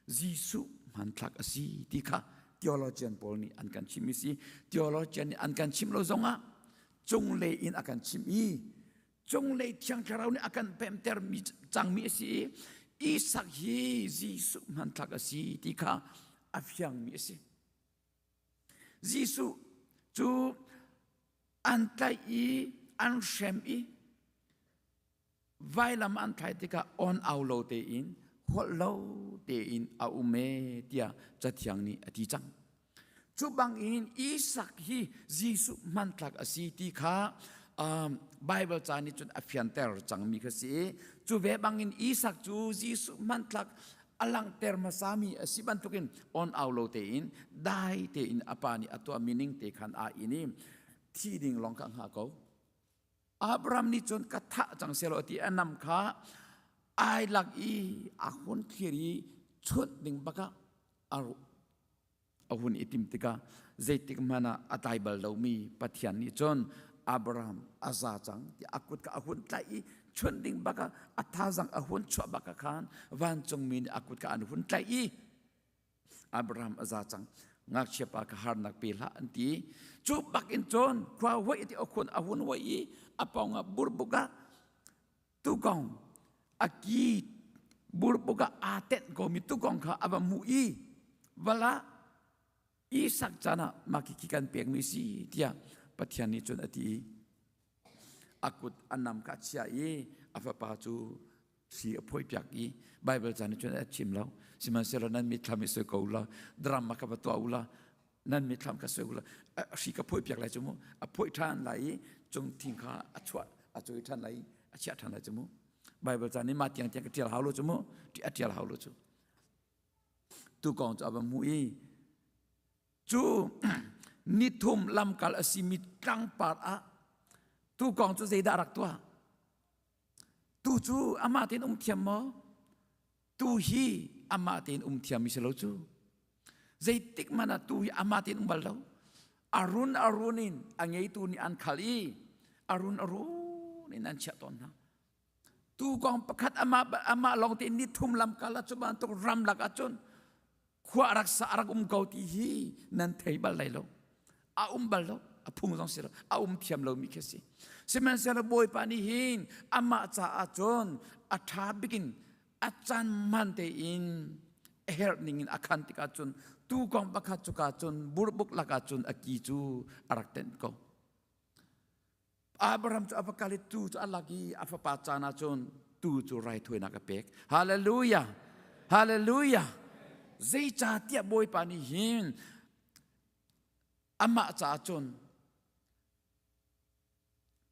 Jesuh hmanthlak a si ti kha theologian pawl nih an kan chimh si. Theologian nih an kan chimh lo zongah cunglei in a kan chimh i cunglei Thiang Thlarau nih a kan pemter mi cangmi a si i Isak hi Jesuh hmanthlak a si ti kha a fiangmi a si. Jesuh cu an tlaih i an hrem i vailam an thlai tikah on au lo tein holh lo tein a um e tiah cathiang nih a ti cang. Cu bangin Isak hi Jesuh hmanthlak a si ti kha Bible ca nih cun a fianter cangmi kha si. Cu ve bangin Isak cu Jesuh hmanthlak a langhter hmasami a si bantukin on au lo tein dai tein a pa nih a tuahmi ning te khan aa in i thi ding lawng kha hnga ko. Abraham nih cun ka thah cang selaw ti a nam kha ai lak i a hun thlir i chunh ding bakah a hun i tim tikah zeitik hmanh ah a tlai bal lomi Pathian nih cun Abraham a za cang ti a kut kha a hun tlaih i chunh ding bakah a thazang a hun chuah bakah khan vancungmi nih a kut kha an hun tlaih i Abraham a za cang ngakchia pa kha harnak pe hlah an ti cu bak in cun khua hoi ti a hun hoi i a pawng ah burbuk ah tukong a ki burbuk ah aa tenh komi tukong kha a va hmuh i vala Isak caan ah mah khi kan pekmi si tiah Pathian nih cun a ti i a kut a nam kha a chia i a fapa cu si a phuaipiak i Bible ca nih cun a chim lo sihmanhsehlaw nan mitthlam i soi ko la drama kha va tuah u la nan mitthlam kha soi u la hri ka phuaipiak lai cu mu a phuai ṭhan lai i cung thing kha a chuah a cawi ṭhan lai i a chiah ṭhan lai cu mu Bible ca nih mah tiang tiang ka ṭial hau lo cu mu a ṭial hau lo cu tu kong cu a va hmuh i Cu nithum lamkal a simi tlangpar ah tuukawng cu zeidah a rak tuah? Tu cu amah tein um thiam maw? Tu hi amah tein um thiammi si lo cu. Zeitik hmanh ah tu hi amah tein um bal lo. A run a run in a ngeitu nih an khal i a run a run in an chiah tawn hna. Tuukawng pakhat amah amah lawng tein nithum lamkal ah cu bantuk ramlak ahcun khua rak sa rak um ko ti hi nan thei bal lai lo. A um bal lo. A phung zong si lo. A um thiam lomi khi si. Sihmanhsehlaw Bawipa nih hin amah caah cun a ṭha bikin a caan hman tein a herh ning in a khan tikah cun tuukawng pakhat cuka cun burbuk lakah cun a ki cu a rak tenh ko. Abraham cu a va kal i tuu cu a lak i a fapa caan ah cun tuu cu raithawinak a pek. Hallelujah! Hallelujah! Zeicahtiah Bawipa nih hin amah caah cun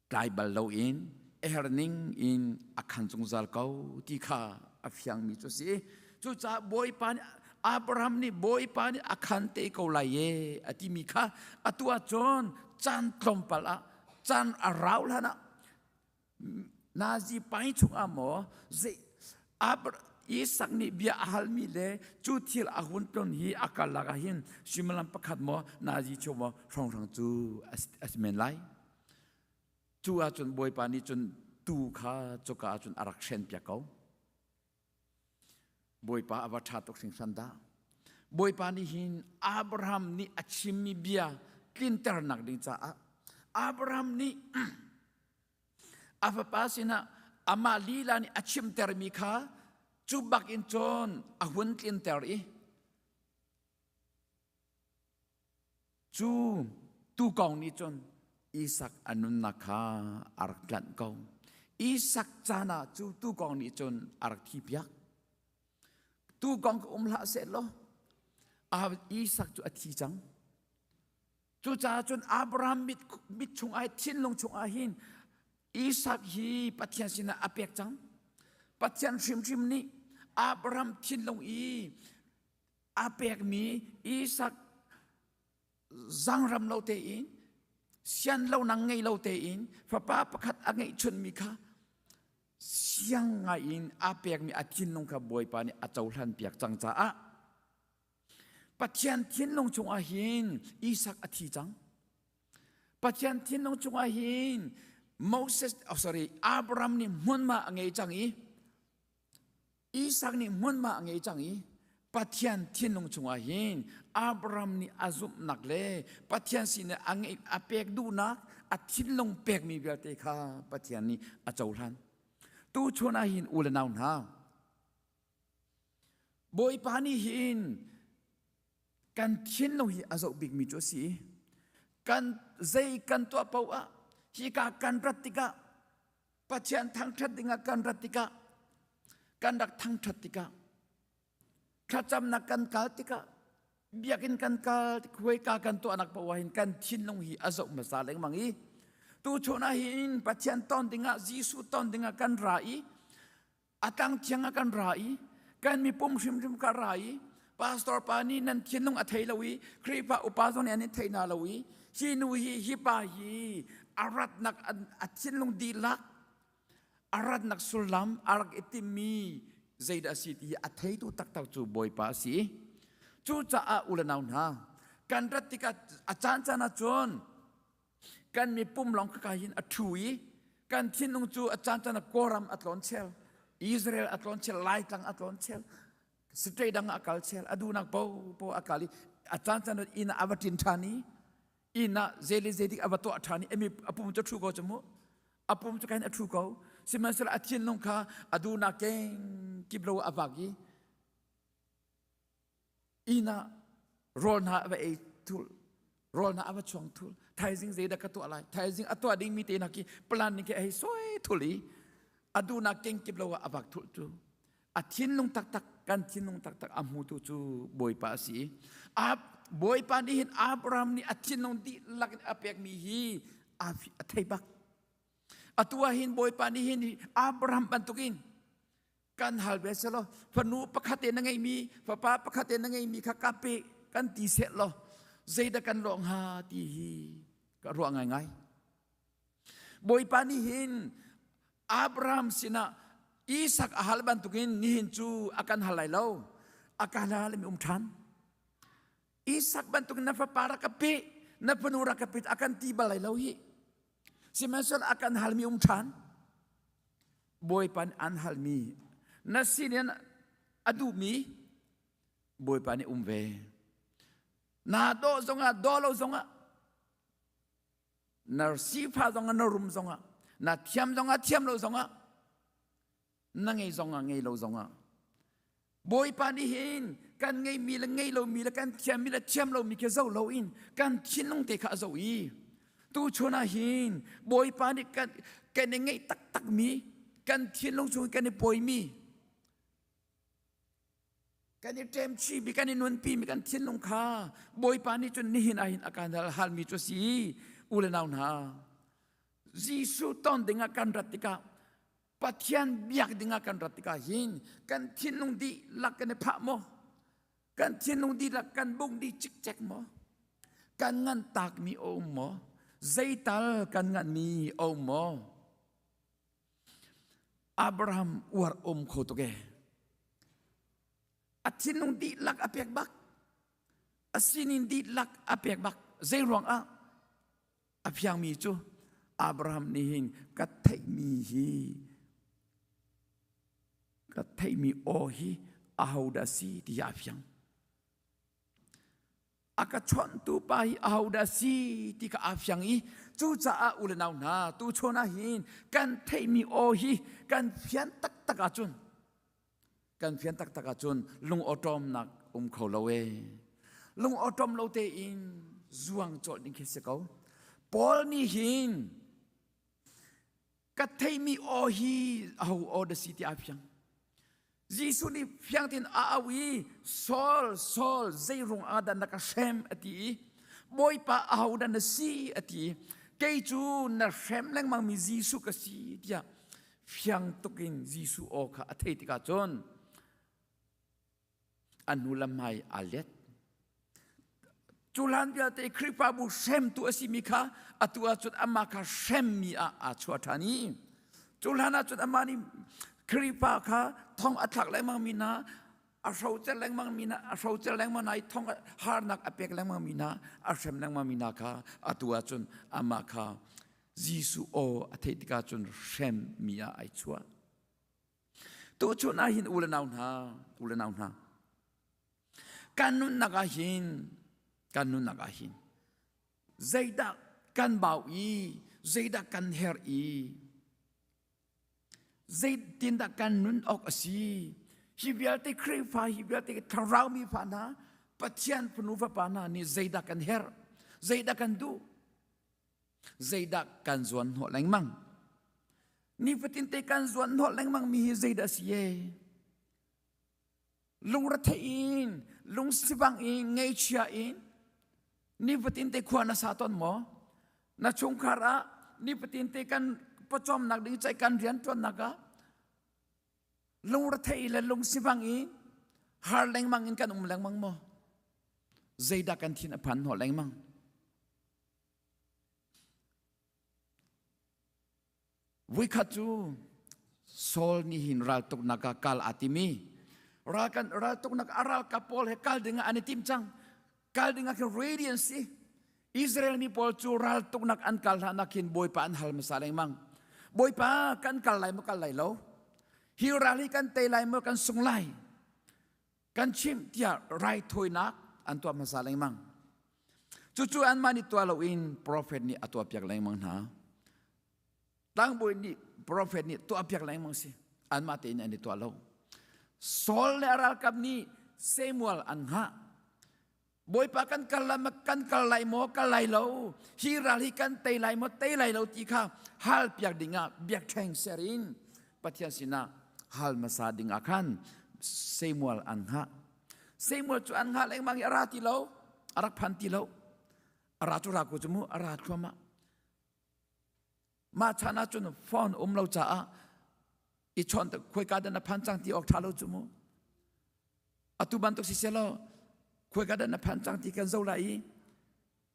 tlai bal loin a ning in a khan zungzal ko ti kha a fiangmi cu a si. Cucaah Bawipa nih Abraham nih Bawipa nih a khan te ko lai e a timi kha atu ahcun caan tlawmpal ah caan a rau hlan ah nazi pai chungah maw zei Isak nih bia a halmi le cu thil a hun ton hi a karlak ah hin suimilam pakhat maw nazi chung maw hrawnghrang cu a si men lai. Cu ahcun Bawipa nih cun tuu kha cuka ahcun a rak hrenpiak ko. Bawipa a va ṭha tuk hringhran dah. Bawipa nih hin Abraham nih a chimmi bia tlinternak ding caah Abraham nih a fapa sinah amah lila nih a chimtermi kha cu bak in cun a hun tlinter i Cu tuukawng nih cun Isak a nunnak kha a rak tlanh ko. Isak caan ah cu tuukawng nih cun a rak thipiak. Tuukawng ka um hlah seh law Isak cu a thi cang. Cucaah cun Abraham mit, mit chungah thinlung chungah hin Isak hi Pathian sinah a pek cang. Pathian hrimhrim nih Abraham thinlung i a pekmi Isak zangram lo tein sian lo nang ngei lo tein fapa pakhat a ngeih chunmi kha siang ngai in a pekmi a thinlung kha Bawipa nih a cohlan piak cang caah Pathian thinlung chungah hin Isak a thi cang. Pathian thinlung chungah hin Moses, oh sorry, Abraham nih hmunhma a ngei cang i Isak nih hmunhma a ngei cang i Pathian thinlung chungah hin Abraham nih a zumhnak le Pathian sin a ngeih a pek duhnak a thinlung pekmi vialte kha Pathian nih a cohlan. Tu chun ah hin u le nau hna Bawipa nih hin kan thinlung hi a zoh bikmi cu a si i kan zei kan tuah paoh ah hika kan rat tikah Pathian thangṭhat dingah kan rat tikah kan rak thangṭhat tikah thlacamnak kan kal tikah biakinn kan kal huaika kan tuahnak paoh ah hin kan thinlung hi a zoh hmasa lengmang i tuchun ah hin Pathian ton dingah Jesuh ton dingah kan ra i a tlang thiang ah kan ra i kan mipum hrimhrim ka ra i pastor pa nih nan thinlung a thei lo i Khrihfa upa zong nih an i thei hna lo i hi nu hi hi pa hi a ratnak a thinlung dihlak a ratnak sullam a rak i timmi zeidah a si ti hi a theitu taktak cu Bawipa a si. Cucaah u le nau hna kan rat tikah a caan caan ah cun kan mipum lawng khaka hin a ṭhu i kan thinlung cu a caan caan ah Kawlram a tlawn chel Israel a tlawn chel Laitlang a tlawn chel state dang ah a kal chel a duhnak popo a kal i a caan caan ah inn ah a va ṭin ṭhan i inn ah zei le zei dik a va tuah ṭhan i emi a pum cu a ṭhu ko cu mu a pum cu kain a ṭhu ko sihmanhsehlaw a thinlung kha a duhnak kengkip lo a vak i inn ah rawl hna a va ei thul rawl hna a va chuang thul thaizing zeidah ka tuah lai thaizing a tuah dingmi te hna khi plan ning khi a hei soi thul i a duhnak kengkip lo ah a vak thul cu a thinlung taktak kan thinlung taktak a hmutu cu Bawipa a si a Bawipa nih hin Abraham nih a thinlung dihlak in a pekmi hi a thei bak atu ah hin Bawipa nih hin Abraham bantukin kan hal ve selaw fanu pakhat te na ngeimi fapa pakhat te na ngeimi kha ka pe kan ti seh law zeidah kan lawh hnga ti hi ka ruah ngaingai Bawipa nih hin Abraham sinah Isak a hal bantukin nihin cu a kan hal lai lo a kan hal mi um ṭhan Isak bantukin na fapa rak ka pe na fanu rak ka pe a kan ti bal lai lo hi sihmanhsehlaw a kan halmi um ṭhan Bawipa nih an halmi na sinin a duhmi Bawipa nih um ve. Na dawh zongah daw lo zongah na sifa zongah na rum zongah na thiam zongah thiam lo zongah na ngei zongah ngei lo zongah Bawipa nih hin kan ngeimi le ngei lomi le kan thiammi le thiam lomi khi zoh loin kan thinlung te kha a zoh i tuchun ah hin Bawipa nih kan kan i ngeih taktakmi kan thinlung chung kan i pawimi kan i ṭemchimi kan i nunpimi kan thinlung kha Bawipa nih cun nihin ah hin a kan halmi cu a si u le nau hna Jesuh ton dingah kan rat tikah Pathian biak dingah kan rat tikah hin kan thinlung dihlak kan i phah maw? Kan thinlung dihlak kan bung dih cikcek maw? Kan ngan takmi a um maw? Zeital kan nganmi a um maw? Abraham uar um kho tuk e. A thinlung dihlak a pek bak. A sinin dihlak a pek bak. Zei ruangah? A fiangmi cu Abraham nih hin ka theihmi hi ka theihmi aw hi ahodah si ti hi a fiang. A ka chawnhtu pa hi ahodah si ti kha aa fiang i cucaah u le nau hna tu chawn ah hin kan theihmi aw hi kan fian taktak ahcun kan fian taktak ahcun lung awṭawmnak um kho lo ee. Lung awṭawm lo tein zuang cawlh ding khi si ko. Paul nih hin ka theimi aw hi aho aw dah si ti aa fiang. Jesuh nih fiang tein a au i Saul Saul zeirung ah dah na ka hrem a ti i Bawipa aho dah na si a ti i kei cu na hrem lengmangmi Jesuh ka si tiah fiang tuk in Jesuh aw kha a theih tikah cun. A hnu lam hmai aa let. Cu hlan vialte Khrihfabu hremtu a simi kha atu ahcun amah kha hremmi ah aa chuah ṭhan i cu hlan ahcun amah nih Khrihfa kha thong a thlak lengmangmi hna a hrocer lengmangmi hna a hrocer lengmang hna i thong harnak a pek lengmangmi hna a hrem lengmangmi hna kha atu ahcun amah kha Jesuh aw a theih tikah cun hremmi ah ai chuah. Tuchun ah hin u le nau hna, u le nau hna, kan nunnak ah hin, kan nunnak ah hin, zeidah kan bau i, zeidah kan herh i, zeitindah kan nun awk a si, hi vialte Khrihfa, hi vialte thlarau mi fa hna, Pathian fanu fapa hna nih zeidah kan herh, zeidah kan duh, zeidah kan zuan hnawh lengmang nifatin te kan zuan hnawh lengmang mi hi zeidah si ye lungrethei in lungsivang in ngeichia in nifatin te khua na sa ton maw na chungkhar ah nifatin te kan pawcawmnak ding cai kan rian tuannak ah lungrethei le lungsivang in har lengmang in kan um lengmang maw zeidah kan thin a phan hnawh lengmang Voikhat cu Saul nih hin raltuknak ah kal aa tim i ralkan raltuknak a ralkap pawl he kal ding ah an i tim cang. Kal ding ah khin ready an si. Israel mi pawl cu raltuknak an kal hlan ah khin Bawipa an hal hmasa lengmang. Bawipa kan kal lai maw kal lai lo? Hi ral hi kan tei lai maw kan sung lai? Kan chimh tiah raithawinak an tuah hmasa lengmang. Cucu anmah nih tuah loin profet nih a tuahpiak lengmang hna. Tlangbawi nih profet nih tuahpiak lengmang si. Anmah tein an i tuah lo. Saul le a ralkap nih Samuel an hngah. Bawipa kan kal lai kan kal lai maw kal lai lo hi ral hi kan tei lai maw tei lai lo ti kha hal piak dingah biakṭheng ser in Pathian sinah hal hmasa dingah khan Samuel an hngah. Samuel cu an hngah lengmang i a ra ti lo, a rak phan ti lo. A ra cu ra ko cu mu, a ra thluahmah. Mah chan ah cun phone um lo caah i chawnh khuaika dah na phan cang ti awk ṭha lo cu mu. Atu bantuk si selaw khuaika dah na phan cang ti kan zoh lai i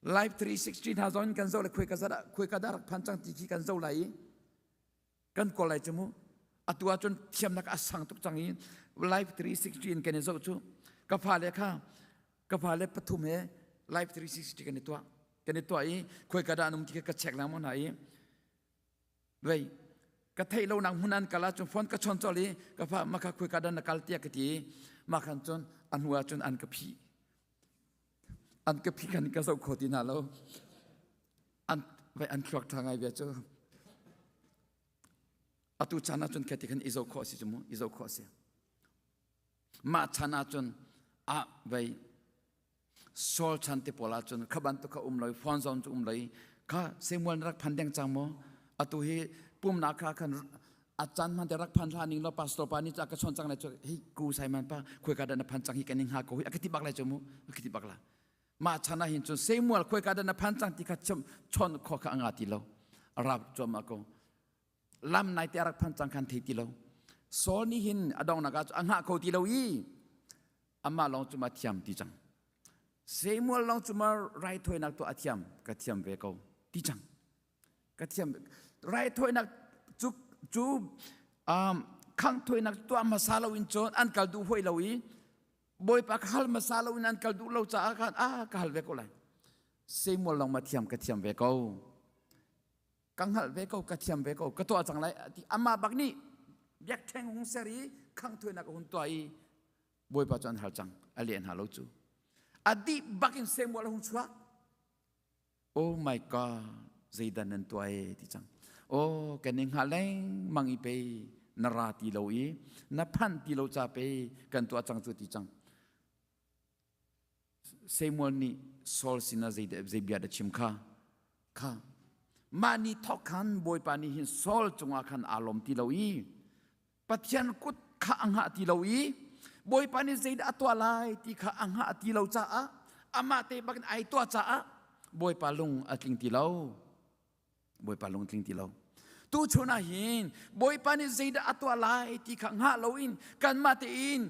live 360 hna zong in kan zoh le khuaika dah khuaika dah rak phan cang ti khi kan zoh lai i kan kawl lai cu mu atu ahcun thiamnak a sang tuk cang i live 360 in kan i zoh cu ka fale kha ka fale pathum he live 360 kan i tuah kan i tuah i khuaika dah an um ti kha ka check lengmang hna i vei ka theih lo nak hmun an kal ahcun phone ka chawn colh i ka fa maka khuaika dah na kal tiah ka ti i mah khan cun a hnu ahcun an ka phih an ka phih khan ka zoh kho ti hna lo an vai an thluak ṭha ngai bia cu atu chan ahcun khi ti khan i zoh khawh a si cu mu i zoh khawh a si mah chan ahcun ah vei Saul chan te pawl ahcun kha bantuk kha um lo i phone zong cu um lo i kha Samuel na rak phan deng cang maw atu hi pumnak kha khan a caan hman te rak phan hlah ning law pastor pa nih ka chon cang lai cu hi ku Simon pa khuaika dah na phan cang hi kan in hnga ko hi a ka ti bak lai cu mu a ka ti bak la mah chan ah hin cun Samuel khuaika dah na phan cang ti kha chon khawh kha a nga ti lo a rap cuahmah ko lam nai te a rak phan cang khan thei ti lo Saul nih hin a dongnak ah a hngah kho ti lo i amah lawng cu ma thiam ti cang Samuel lawng cu ma raithawinak tuah a thiam ka thiam ve ko ti cang ka thiam raithawinak cu cu um, khanghthawinak tuah hmasa lo in cun an kal duh hoi lo i Bawipa ka hal hmasa lo in an kal duh lo caah khan ah ka hal ve ko lai. Samuel lawng ma thiam ka thiam ve ko. Ka hngalh ve ko ka thiam ve ko ka tuah cang lai ti amah bak nih biakṭheng hung ser i khanghthawinak a hun tuah i Bawipa cu an hal cang a leh hna lo cu. A dih bak in Samuel a hung chuak. Oh my God, zeidah nan tuah e ti cang. Oh, kan i hngah lengmang i pei na ra ti lo i na phanh ti lo ca pei kan tuah cang cu ti cang. Samuel nih Saul sinah zei zei bia dah chim kha? Kha mah ni thawk khan Bawipa nih hin Saul cungah khan aa lawm ti lo i Pathian kut kha a hngah ti lo i Bawipa nih zeidah a tuah lai ti kha a hngah ti lo caah amah te bakin ai tuah caah Bawipa lung a tling ti lo. Bawipa lung tling ti lo. Tu chun ah hin Bawipa nih zeidah a tuah lai ti kha hngah loin kanmah tein.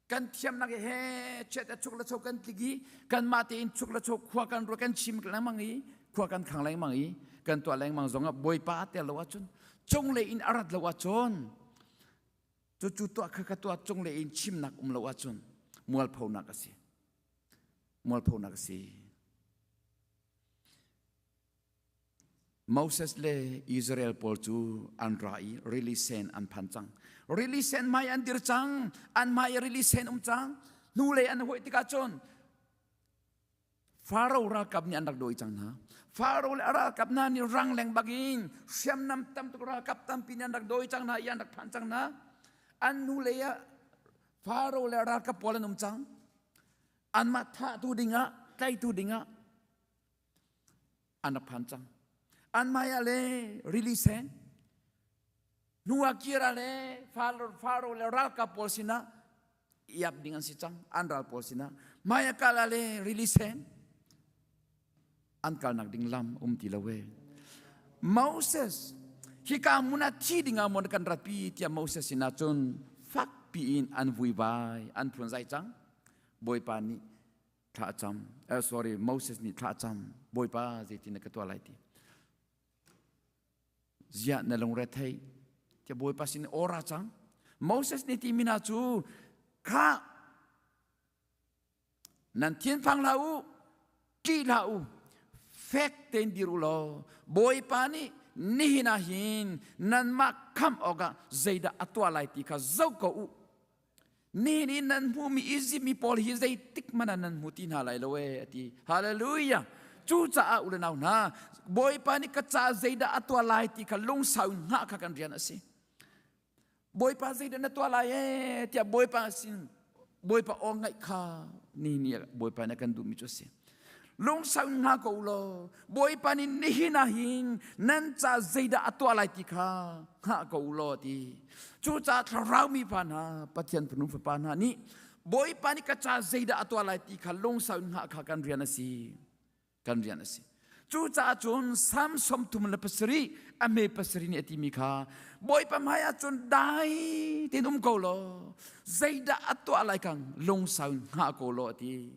Kan thiamnak he chet a chuk le cho kan tlik i kanmah tein chuk le cho khua kan ruah kan chim lengmang i khua kan khang lengmang i kan tuah lengmang zong ah Bawipa a tel lo ahcun cunglei in a rat lo ahcun cucu tuah kha ka tuah cunglei in chimnak um lo ahcun mualphonak a si. Mualphonak a si. Moses le Israel pawl cu an ra i rili sen an phan cang. Rili sen hmai an dir cang. An hmai i rili sen um cang. Hnulei an hoih tikah cun Faro ralkap nih an rak dawi cang hna. Faro le a ralkap hna nih rangleng bakin hriamnam tam tuk ralkap tampi nih an rak dawi cang hna i an rak phan cang hna. An hnulei ah Faro le a ralkap pawl an um cang. Anmah thahtu dingah, tlaitu dingah an rak phan cang. An hmai ah le rili sen, hnu ah kir ah le Faro le ralkap pawl sinah iap ding an si cang, an ral pawl sinah. Hmai ah kal ah le rili sen, an kalnak ding lam um ti lo e. Moses, hika hmun ah thi ding ah maw na kan ratpi tiah Moses sinah cun fakpi in an vuivai, an phunzai cang. Bawipa nih thla a cam sorry Moses nih thla a cam Bawipa zeitin na ka tuah lai ti ziah na lungre thei tiah Bawipa sin ora cang Moses nih ti mina cu kha nan thinphang hlah u ṭih hlah u fek tein dir u law Bawipa nih nihin ah hin nanmah khamh awkah zeidah a tuah lai ti kha zoh ko u Nihin i nan hmuhmi Izipt mi pawl hi zeitik hmanh ah nan hmu ti hna lai lo ee a ti. Hallelujah! Cucaah u le nau hna, Bawipa nih ka caah zeidah a tuah lai ti kha lungsau in hngah kha kan rian a si. Bawipa zeidah na tuah lai ee tiah Bawipa sin Bawipa aw ngaih kha ni ni Bawipa nih a kan duhmi cu a si. Lungsau in hngah ko u law Bawipa nih nihin ah hin nan ca zeidah a tuah lai ti kha hngah ko u law ti. Cucaah thlarau mi pa hna Pathian fanu fapa hna nih Bawipa nih ka ca zeidah a tuah lai ti kha lungsau in hngah kha kan rian a si. Kan rian a si. Cucaah cun Salm 37 a hme pasarih nih a timi kha Bawipa hmai ah cun dai tein um ko law zeidah a tuah lai kang lungsau in hngah ko law a ti.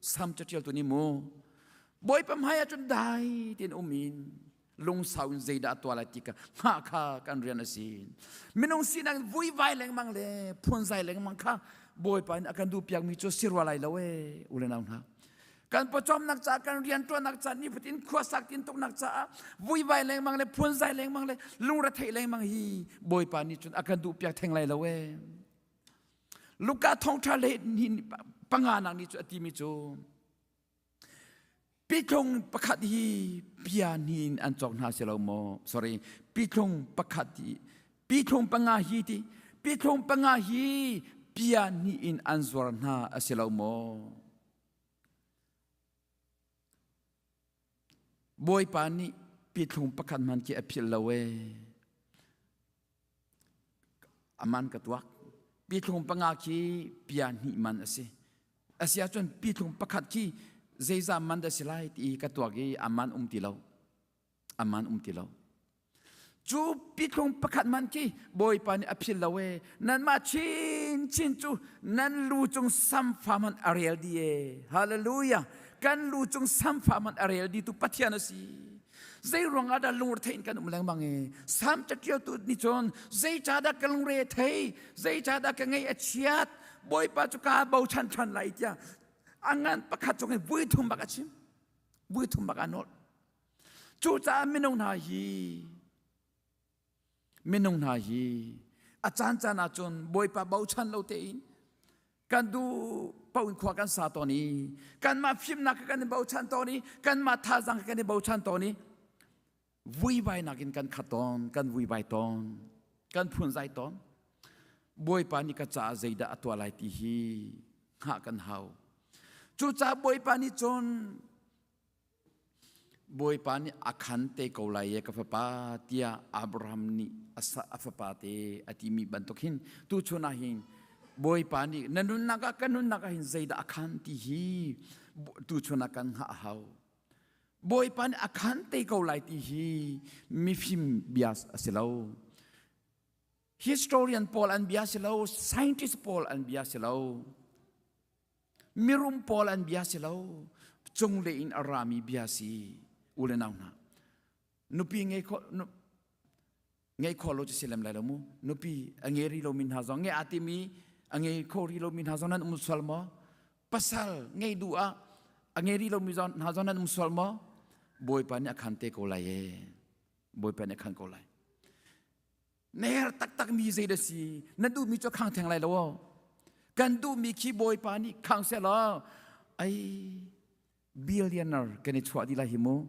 Sam caṭialtu nih mu Bawipa hmai ah cun dai tein um in lungsau in zeidah a tuah lai ti kha hngah kha kan rian a si. Minung sinak in vuivai lengmang le phunzai lengmang kha Bawipa nih a kan duhpiakmi cu si rua lai lo ee u le nau hna. Kan pawcawmnak caah kan rianṭuannak caah nifatin khuasak tintuknak caah vuivai lengmang le phunzai lengmang le lungretheih lengmang hi Bawipa nih cun a kan duhpiak theng lai lo ee. Luka thawngṭha le panganak nih cu a timi cu pithlung pakhat hi bia hnih in an cawk hna si lo maw? Sorry, pithlung pakhat hi pithlung panga hi ti pithlung panga hi bia hnih in an zuar hna a si lo maw? Bawipa nih pithlung pakhat hmanh khi a philh lo ee. Aman ka tuak. Pithlung panga khi pia hnih man a si. A si ahcun pithlung pakhat khi zeizah man dah si lai ti ka tuak i aman um ti lo. Aman um ti lo. Cu pithlung pakhat man khi Bawipa nih a phil lo ee. Nanmah chinchin cu nan lu cung samfa man a rel dih ee. Hallelujah. Kan lu cung samfa man a rel dih tu Pathian a si. Zei ruang ah dah lungre in kan um lengmang i Salm caṭialtu nih cun zeicahdah ka lungre thei zeicahdah ka ngaih a chiat Bawipa cu kaa bochan ṭhan lai tiah a ngan pakhat cung in vui thum bak a chim vui thum bak a nawl cucaah minung hna hi Minung hna hi a caancaan ahcun Bawipa bochan lo tein kan duh paoh in khua kan sa tawn i kanmah fimnak kan i bochan tawn i kanmah thazaang kan i bochan tawn i vuivainak in kan khat tawn kan vuivai tawn kan phunzai tawn Bawipa nih ka caah zeidah a tuah lai ti hi hngah kan hau cucaah Bawipa nih cun Bawipa nih a khan te ko lai e ka fapa tiah Abraham nih a fapa te a timi bantuk hin tuchun ah hin Bawipa nih na nunnak ah ka nunnak ah hin zeidah a khan ti hi tuchun ah kan hngah a hau. Bawipa nih a khan te ko lai ti hi mifim bia a si lo. Historian pawl an bia si lo, scientist pawl an bia si lo, mirum pawl an bia si lo, cunglei in a rami bia si u le nau hna. Nupi ngei kho ngei kho lo cu si lem lai lo mu. Nupi a ngei ri lomi hna zong ngei aa timi a ngei kho ri lomi hna zong nan um sual maw? Pasal ngei duh ah a ngei ri lomi hna zong nan um sual maw? Bawipa nih a khan te ko lai ee. Bawipa nih a khan ko lai. Na her taktak mi zei dah si? Na duhmi cu khang theng lai lo. Kan duhmi khi Bawipa nih khang seh law ai billionaire kan i chuah dih lai hi mu.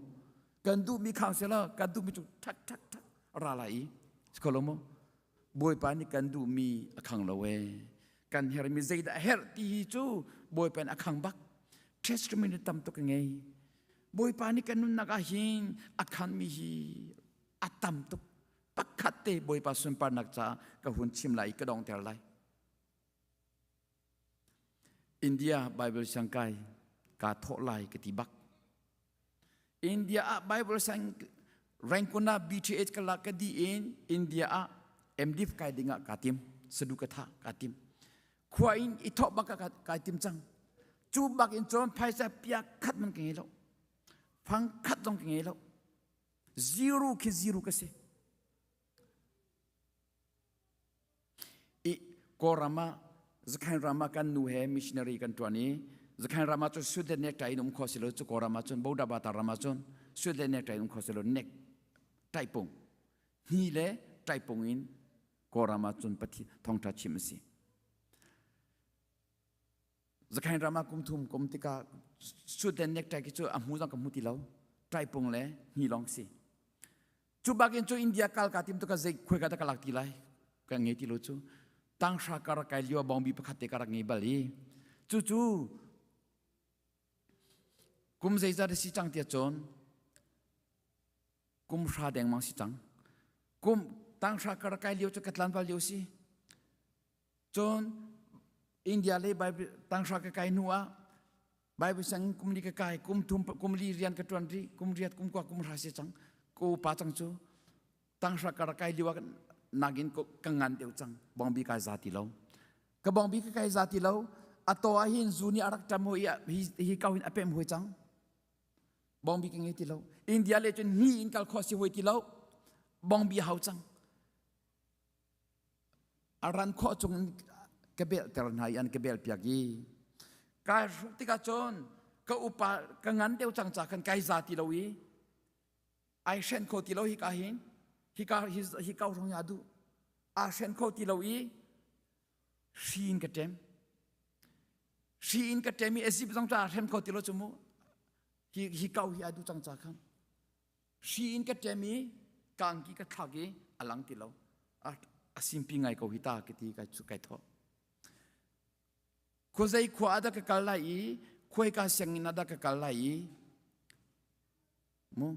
Kan duhmi khang seh law kan duhmi cu ṭhak ṭhak ṭhak ra lai i. Si kho lo maw? Bawipa nih kan duhmi a khang lo ee. Kan hermi zeidah a herh ti hi cu Bawipa nih a khang bak. Testimony tam tuk ka ngei. Bawipa nih kan nunnak ah hin a khanmi hi a tam tuk. Pakhat te Bawipa sunparnak caah ka hun chim lai i ka dongter lai. India Bible siangkai kaa thawh lai ka ti bak. India ah Bible sang Rangoon ah BTH ka lak ka di in India ah MDiv kai ding ah kaa tim. Sadu ka tha kaa tim. Khua in i thawh bak ka kai tim cang. Cu bak in cun phaisa pia khat man ka ngei lo. Fang khat zong ka ngei lo. Zero khi zero ka si. I Kawlram ah Zakhain ram ah kan nu he missionary kan ṭuan i Zakhain ram ah cun suit le necktie in um kho si lo cu Kawlram ah cun Bodabata ram ah cun suit le necktie in um kho si lo nek ṭaipung hni le ṭaipung in Kawlram ah cun Pathian thawngṭha chim a si. Zakhain ram ah kum thum kum tikah suit le necktie khi cu a hmu zong ka hmu ti lo ṭaipung le hni lawng si. Cu bakin cu India kal ka tim tu ka zei khoi ka ta ka lak ti lai ka ngei ti lo cu tanghra ka rak kai lio bawngbi pakhat te ka rak ngei bal i cu cu kum zeizat si cang tia cun kum hra dengmang si cang kum tanghra ka rak kai lio cu ka tlanval lio si cun India le Bible tanghra ka kai hnu ah Bible sang kum li ka kai kum thum kum li rian ka tuan ri kum riat kum kwa kum hra si cang ko pa cang cu tanghra ka kai liwa nagin ko ka ngan deuh cang bongbi kai za ti lo ka bongbi ka kai za ti lo ato ah hin zu ni arak tam hoi hi hi kau hin apem hoi cang bongbi ka ngei ti lo India le cun ni in kal kho si hoi ti lo bongbi hau cang A ran khawh chung ka belhter hna i an ka belhpiak i kai hruk tikah cun ka upa ka ngan deuh cang ca khan kai za ti lo i ai hren kho ti lo hika hin hika hi kau rong ya duh aa hren kho ti lo i hri in ka ṭem hri in ka ṭem i Egypt zong cu aa hrem kho ti lo cu mu hi hi kau hi a duh cang ca khan Hri in ka ṭem i ka angki ka thlak i a lang ti lo. A simpi ngai ko hi ta ka ti kai kai thawh. Khuazei khua ah dah ka kal lai i khuaika sianginn ah dah ka kal lai i mu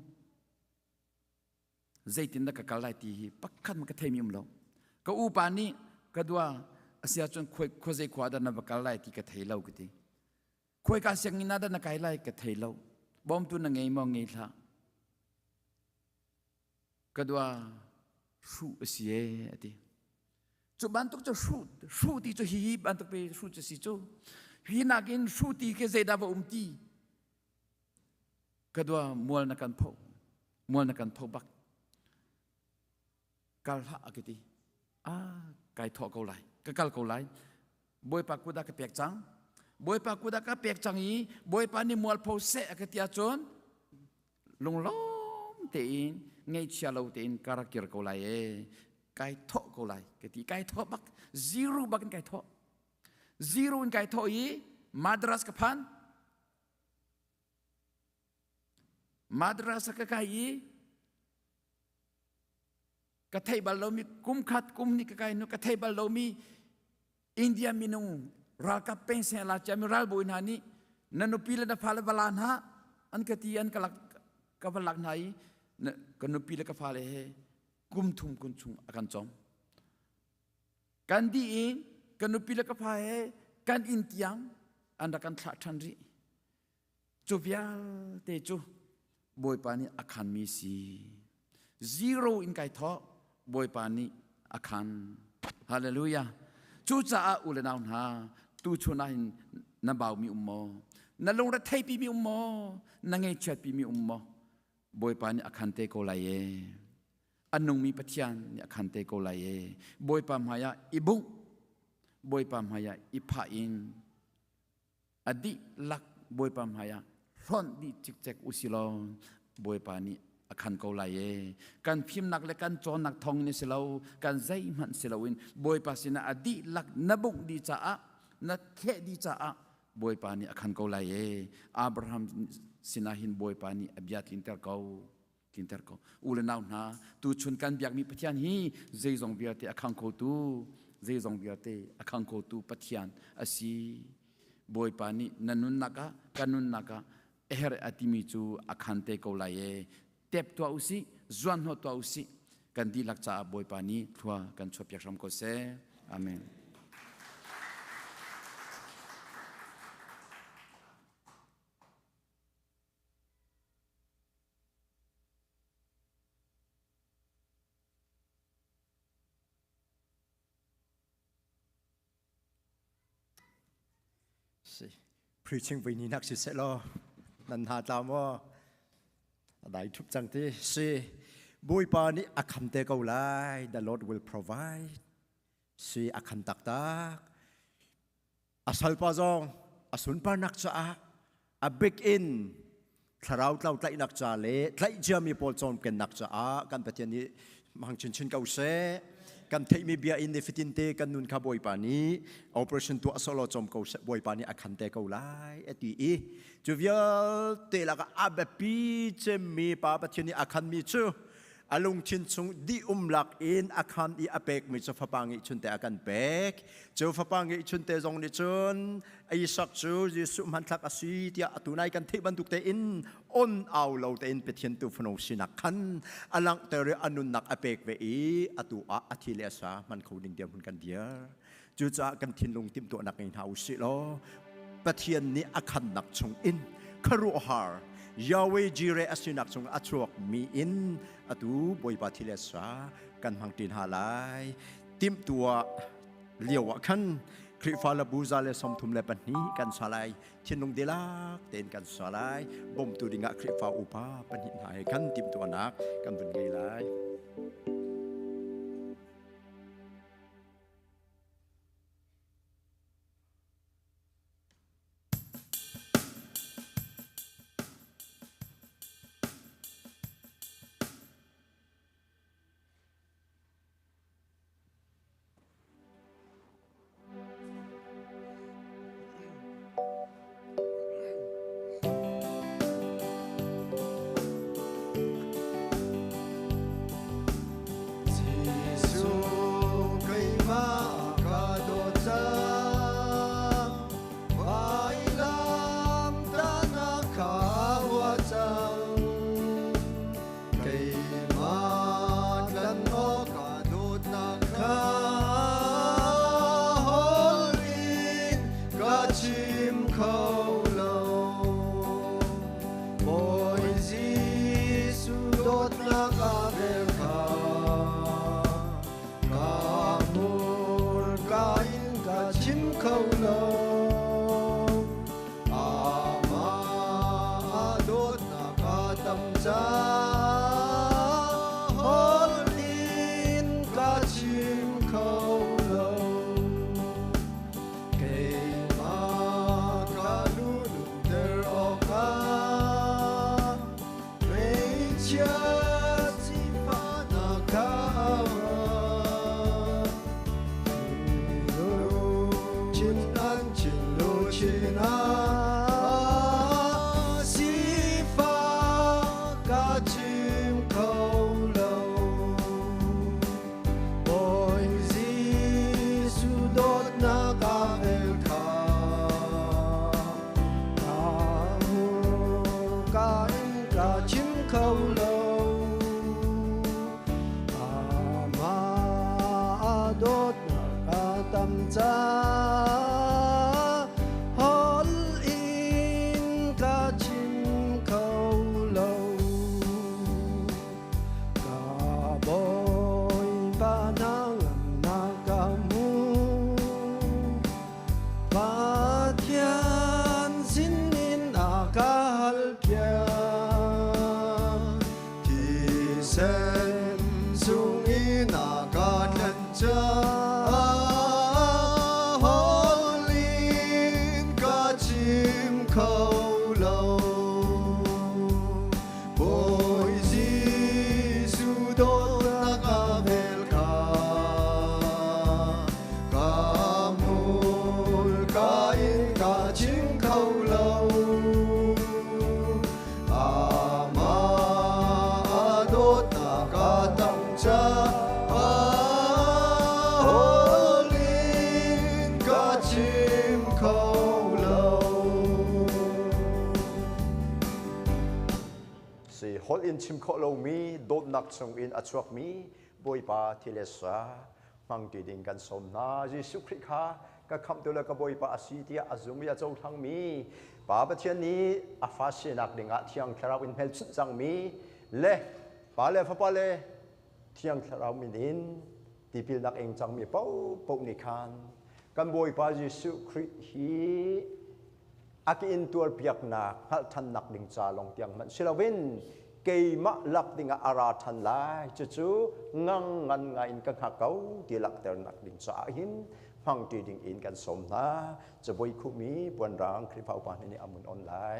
zeitin dah ka kal lai ti hi pakhat ma ka theimi um lo. Ka upa nih ka dua asia cun khuazei khua dah na va kal lai ti ka thei lo ka ti. Khuaika sianginn ah dah na kai lai ka thei lo. Bawmtu na ngei maw ngei hlah. Ka dua hruh a si ee a ti. Cu bantuk cu hruh hruh ti cu hihi bantuk pe hruh cu si cu. Hi nakin hruh ti khi zeidah va um ti. Ka dua mual na kan pho. Mual na kan pho bak. Kal hlah a ka ti. Ah, kai thawh ko lai. Ka kal ko lai. Bawipa kut ah ka pek cang. Bawipa kut ah ka pek cang i Bawipa nih mualpho seh a ka ti ahcun lunglawm tein ngaihchia lo tein ka rak kir ko lai ee. Kai thawh ko lai ka ti. Kai thawh bak. Zero bak in kai thawh. Zero in kai thawh i Madras ka phan. Madras ka kai i ka thei bal lomi kum khat kum ni ka kai nu ka thei bal lomi India minung ralkap pensen la chiami ralbawi hna nih na nupi le na fale va la hna an ka ti an ka lak ka va lak hna i ka nupi le ka fale he kum thum kun chung a kan cawm kan di in ka nupi le ka fa he kan inn tiang an rak kan thlah ṭhan rih Cu vialte cu Bawipa nih a khanmi si. Zero in kai thawh, Bawipa nih a khan. Hallelujah. Cucaah u le nau hna, tu chun ah hin na baumi um maw? Na lungre theipi mi um maw? Na ngeichiatpi mi um maw? Bawipa nih a khan te ko lai e. A nungmi Pathian nih a khan te ko lai e. Bawipa hmaiah i bungh, Bawipa hmaiah i phah in a dihlak Bawipa hmaiah hlonh dih cikcek usilaw Bawipa nih a khan ko lai e. Kan fimnak le kan cawnnak thawng in si lo, kan zeihmanh si loin Bawipa sinah a dihlak na bungh dih caah, na thleh dih caah Bawipa nih a khan ko lai e. Abraham sinah hin Bawipa nih a bia tlinter ko. Tlinter ko. U le nau hna, tuchun kan biakmi Pathian hi zeizong vialte a khang khotu, zeizong vialte a khang khotu Pathian a si. Bawipa nih na nunnak ah, kan nunnak ah a herh a timi cu a khan te ko lai e. Tep tuah usih, zuan hnawh tuah usih. Kan dihlak caah Bawipa nih thlua kan chuahpiak hram ko seh. Amen. Si preaching voi ni nak si seh law nan hna tla maw a dai thup cang ti si Bawipa nih a kham te ko lai the Lord will provide si a khan taktak A salpa zong a sunparnak caah a bik in thlarau tlau tlaihnak ca le tlaih ciami pawl cawnkennak caah kan Pathian nih hmang chinchin ko seh. Kan theihmi bia in nifatin te kan nun kha Bawipa nih operation tuah sawlaw cawm ko seh Bawipa nih a khan te ko lai a ti i cu vialte lakah a biapi cemmi Pa Pathian nih a khanmi cu a lungthin chung dih um lak in a khan i a pekmi cu fapa ngeihchunte a kan pek. Cu fapa ngeihchunte zong nih cun Isak cu Jesuh hmanthlak a si tiah atu nai kan theih bantuk tein on au lo tein Pathian tu fanu sinak khan a langhter i a nunnak a pek ve i atu ah a thi le a sa hman kho ding dirhmun kan dir. Cucaah kan thinlung timhtuahnak ngei hna u sih law Pathian nih a khannak chung in khuaruahhar Yahweh Jireh a sinak chung a chuak mi in atu Bawipa thi le sa kan hmang ṭi hna lai. Timhtuah lio ah khan Khrihfa le bu 132 kan sa lai. Thinlung dihlak tein kan sa lai. Bawmtu dingah Khrihfa upa pahnih hna he khan timhtuahnak kan vun ngei lai. Jesuh keimah ka dawt cang, vailam tahnak kha hua cang. Keimah tlanh awk ka dawtnak kha holh in ka chim kho lo. Bawi Jesuh dawtnak a vel kha ka hmurka in ka chim kho lo. Amah a dawtnak a tam caah holh in ka chim kho lo. Keimah ka lununter awkah hmeichia sifahnak kha chin an chin lu chin ah sifah ka chim kho lo. Bawi Jesuh dawtnak a vel kha ka hmurka in ka chim kho lo. Amah a dawtnak a tam caah holh in ka chim kho lo. Ka Bawipa nang thisen chungin a ka thlen caah holh in ka chim kho lo. Bawi Jesuh dawtnak a vel kha ka hmul ka in ka chim kho lo. Amah dawtnak a tam caah holh in ka chim kho lo. Si holh in chim khawh lomi dawtnak chungin a chuakmi Bawipa thi le sa hmang ti ding kan sawm hna. Jesuh Khrih kha ka khamhtu le ka Bawipa a si tiah a zum i a cohlangmi Pa Pathian nih a fa sinak dingah Thiang Thlarau in hmelchunh cangmi le Pa le Fapa le Thiang Thlarau min in tipilnak ing cangmi paohpaoh nih khan kan Bawipa Jesuh Khrih hi a ka in tuarpiaknak hngalhthannak ding ca lawng tiang hmanh si loin keimah lak dingah a ra ṭhan lai cucu ngang ngan ngai in ka hngak ko ti langhternak ding caah hin hmangṭi ding in kan sawm hna cabuai khuhmi puanrang Khrihfa upa hna nih a mun on lai.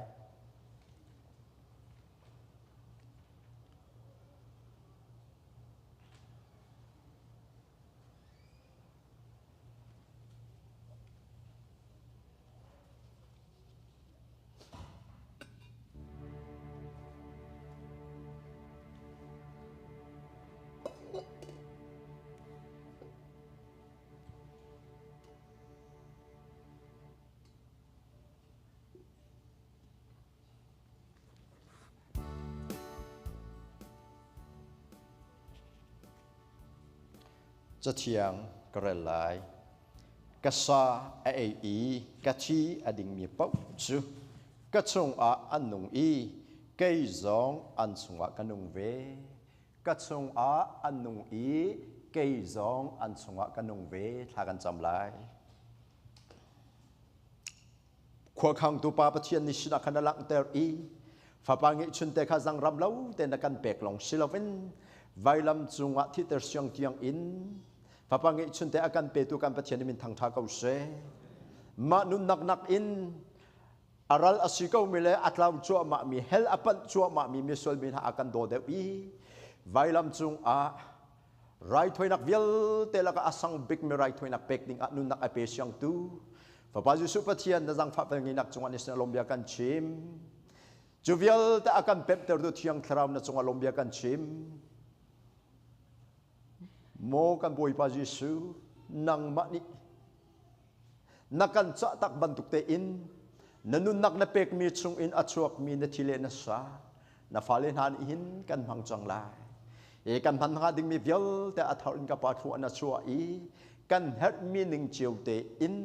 Cathiang ka rel lai. Ka sa a ei i ka thi a dingmi paoh cu ka chungah an nung i kei zong an chungah ka nung ve. Ka chungah an nung i kei zong an chungah ka nung ve. Thla kan cam lai. Khuakhangtu Pa Pathian nih sinah khan a langhter i Fapa ngeihchunte kha zangram lo tein a kan pek lawng si loin vailam cungah thiter siang tiang in Fapa ngeihchunte a kan petu kan Pathian min thangṭha ko seh. Mah nunnak nakin a ral a si komi le a tlau cuahmahmi hell a panh cuahmahmi misual mi hna a kan daw deuh i vailam cungah raithawinak vialte lakah a sang bikmi raithawinak pek dingah nunnak a pe siangtu Fapa Jesuh Pathian na zangfah fel nginak cungah nisin lawm bia kan chim. Cu vialte a kan pemhtertu Thiang Thlarau na cungah lawm bia kan chim. Maw kan Bawipa Jesuh, nangmah nih na kan cah tak bantuk tein na nunnak na pekmi chungin a chuakmi na thi le na sa na fale hna nih hin kan hmang cang lai. E kan hman hnga dingmi vialte a thar in ka pa thlua na chuah i kan herhmi ning cio tein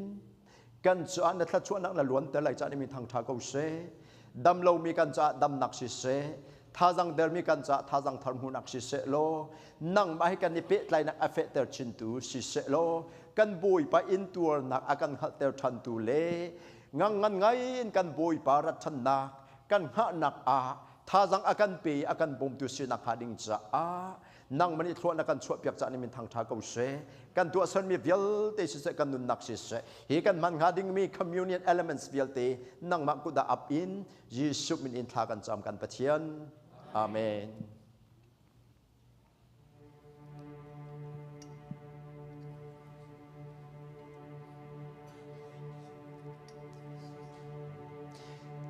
kan caah na thluachuahnak na luanter lai caah mi thangṭha ko seh. Dam lomi kan caah damnak siseh, thazang dermi kan caah thazang thar hmuhnak siseh law, nangmah hi kan i pehtlainak a fehter chintu siseh law, kan Bawipa intuarnak a kan hngalhter ṭhantu le ngang ngan ngai in kan Bawipa rat ṭhannak kan hngahnak ah thazang a kan pe a kan bawmtu sinak hnga ding caah nangmah nih thluah na kan chuahpiak caah min thangṭha ko seh. Kan tuahsermi vialte siseh, kan nunnak siseh, hi kan hman hnga dingmi communion elements vialte nangmah kut ah ap in Jesuh min in thla kan cam kan Pathian. Amen.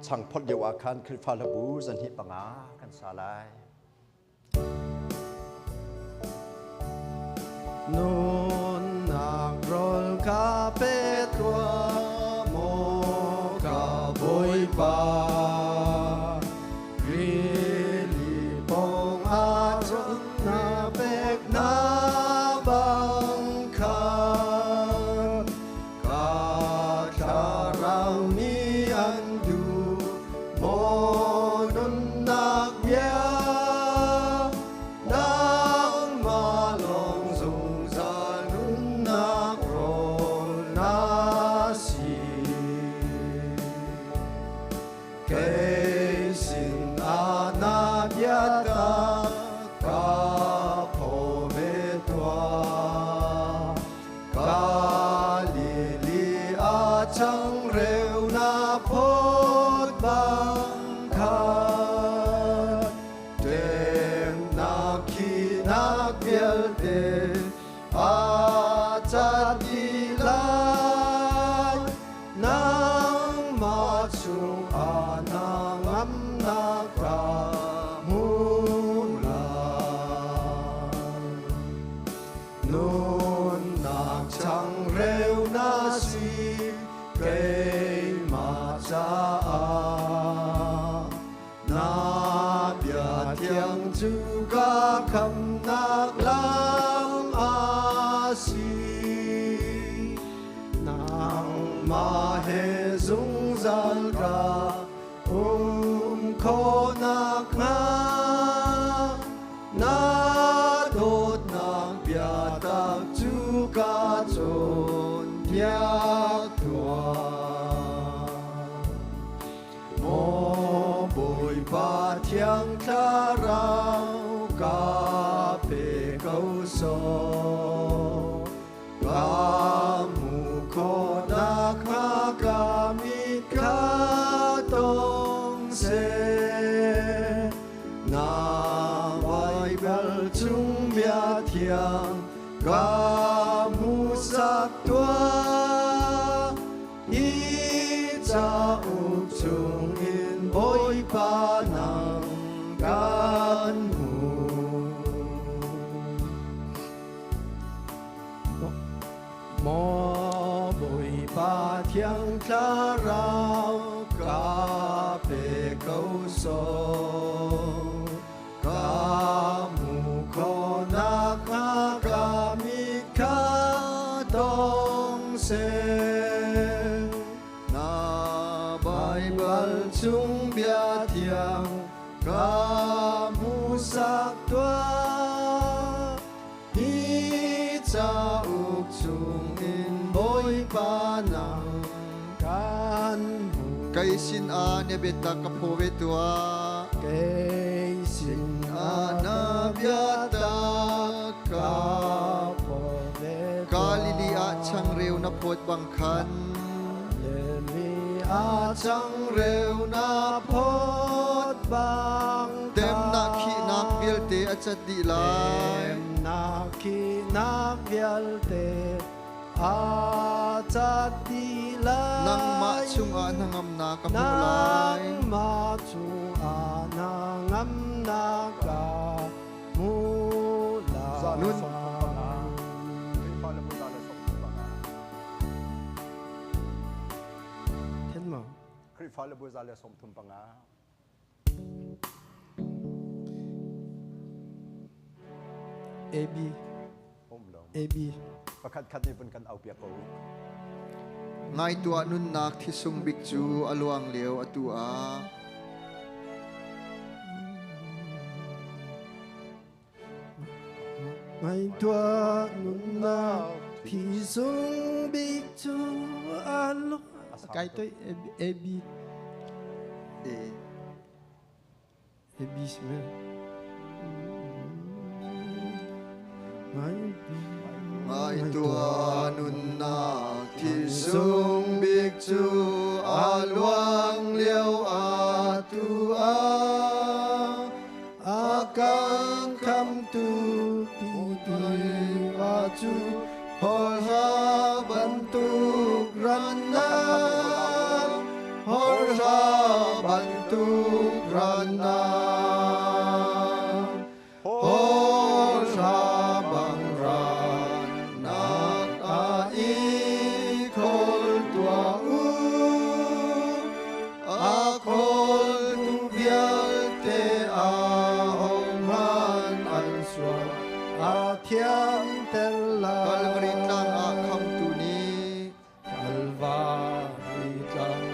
Changphot lio ah khan Khrihfa hlabu zanhnih panga kan sa lai. Nunnak rawl ka pe tuah maw ka Bawipa. Rili pawng ah cun na pek na bang khan ka thlarau nih an duh maw nunnak bia nangmah lawng zungzal nunnak rawl na si. Kei sin ah na biatak ka nak vialte a cat dih lai. Nangmah chungah hnangamnak ka hmu lai. Nunnak changreu na si keimah caah. Na bia thiang cu ka khamnak lam a si. Nangmah he zungzal ka um khawhnak hnga na dawtnak biatak cu ka cawnpiak tuah. Maw Bawipa Thiang Thlarau ka pe ko sawh. Ka hmuh khawhnak hnga ka mit kha tong seh. Na Baibal chung bia thiang ka hmuhsak tuah. Hi cauk chungin Bawipa nang kan hmuh. Maw Bawipa Thiang Thlarau ka pe ko sawh. Ka hmuh khawhnak hnga ka mit kha tong seh. Na Baibal chung bia thiang ka hmuhsak tuah. Hi cauk chungin Bawipa nang kan hmuh. Kei sin ah na biatak ka phaw ve tuah. Kei sin ah na biatak ka phaw ve tuah. Galilee ah changreu na phawt bang khan. Galilee ah changreu na phawt bang khan. Temnak khihnak vialte a cat dih lai. Temnak khihnak vialte a cat dih lai. Nangmah chungah hnangamnak ka hmuh lai. Nangmah chungah hnangamnak ka hmuh lai. Nun Then maw? Khrihfa le bu 135. A B Um lo. A B. Pakhat khat nih vun kan au piak ko. Ngai tuah nunnak thisung bik cu a luang lio atu ah. Ngai tuah nunnak thisung bik cu a luang. Kai toi A B. A. A B si me. Ngai tuah nunnak thisung bik cu a luang lio atu ah. A kan khamtu ti va cu horha bantuk rannak, horha bantuk rannak, horha bang rannak a i khawl tuah u. A khawltu vialte ahohmanh an sual a thianter lai. Kalvari tlang ah khamtu nih. Kalvari tlang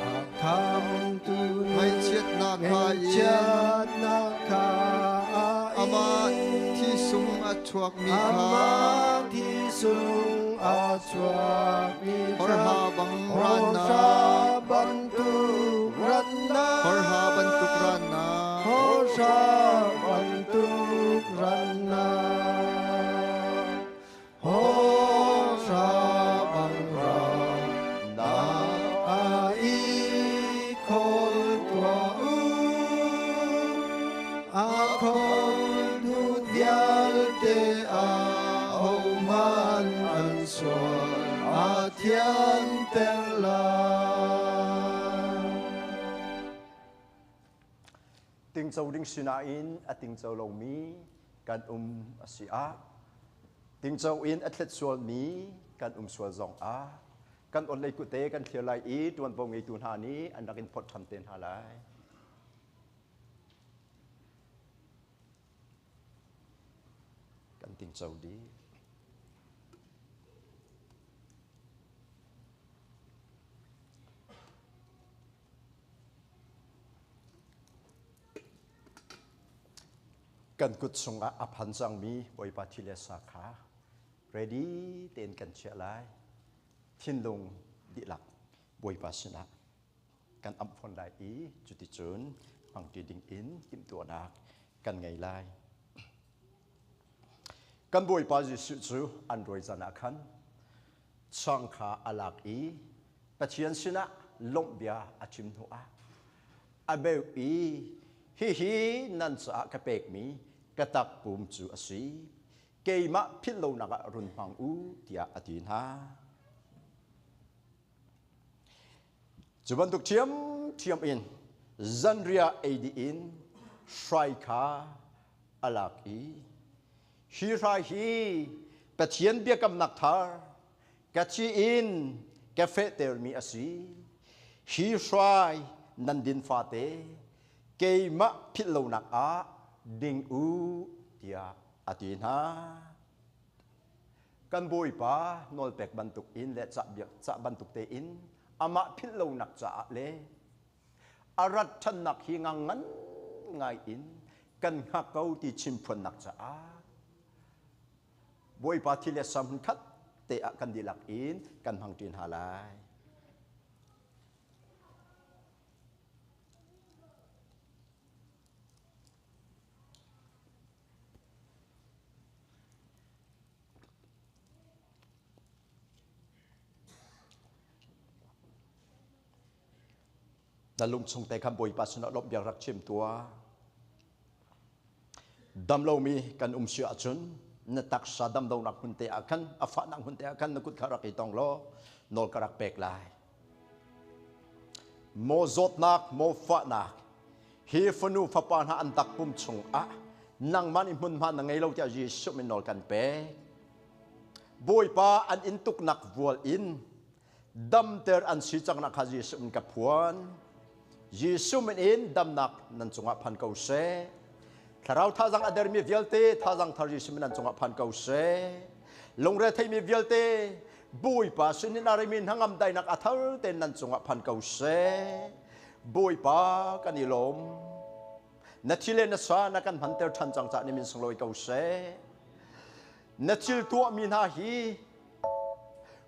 ah khamtu nih. Ngaihchiatnak kha in. Ngaihchiatnak kha in. Amah thisung a chuakmi kha. Amah thisung a chuakmi kha. Horha bang rannak. Horha bantuk rannak. Horha bantuk rannak. Horha bantuk rannak. Horha bang rannak a i khawl tuah u. A khawltu vialte Tingco ding sinain a tingco lomi kan um a si ah, tingco in a thlet sualmi kan um sual zong ah, kan ot lei kute kan thlir lai i ṭuanvo ngeitu hna nih an rak in phawt ṭhan te hna lai. Kan tingco dih. Kan kut chungah a phan cangmi Bawipa thi le sa kha ready tein kan chiah lai. Thinlung dihlak Bawipa sinah kan amh fawn lai i cuticun hmangṭi ding in timhtuahnak kan ngei lai. Kan Bawipa Jesuh cu an rawi zan ah khan chang kha a lak i Pathian sinah lawmh bia a chim hnuah a beuh i hihi nan caah ka pekmi ka takpum cu a si keimah philh lonak ah run hmang u tiah a ti hna. Cu bantuk ṭhiamṭhiam in zanriah ei dih in hrai kha a lak i hi hrai hi Pathian biakamnak thar ka thi in ka fehtermi a si. Hi hrai nan din fate keimah philh lonak ah ding u tiah a ti hna. Kan Bawipa nawlpek bantuk in le cah bantuk tein amah philh lonak caah le a rat ṭhannak hi ngang ngan ngai in kan hngak ko ti chimphuannak caah Bawipa thi le sam khat te ah kan dihlak in kan hmang ṭi hna lai. Na lungchung te khan Bawipa sinah lawmh bia rak chim tuah. Dam lomi kan um si ahcun na taksa damlonak hmun te ah khan a fahnak hmun te ah khan na kut kha rak i tong law nawl ka rak pek lai. Maw zawtnak, maw fahnak, hi fanu fapa hna an takpum chungah nangmah nih hmunhma na ngei lo tiah Jesuh min nawl kan pek. Bawipa an in tuknak vual in damter an si cangnak kha Jesuh min ka phuan. Jesuh min in damnak nan cungah phan ko seh. Thlarau thazang a dermi vialte thazang thar Jesuh min nan cungah phan ko seh. Lungre theimi vialte Bawipa sinin a rimi hnangam dainak a thar tein nan cungah phan ko seh. Bawipa kan i lawm. Na thi le na sa na kan hmanter ṭhan cang caah ni min sunglawi ko seh. Na thil tuahmi hna hi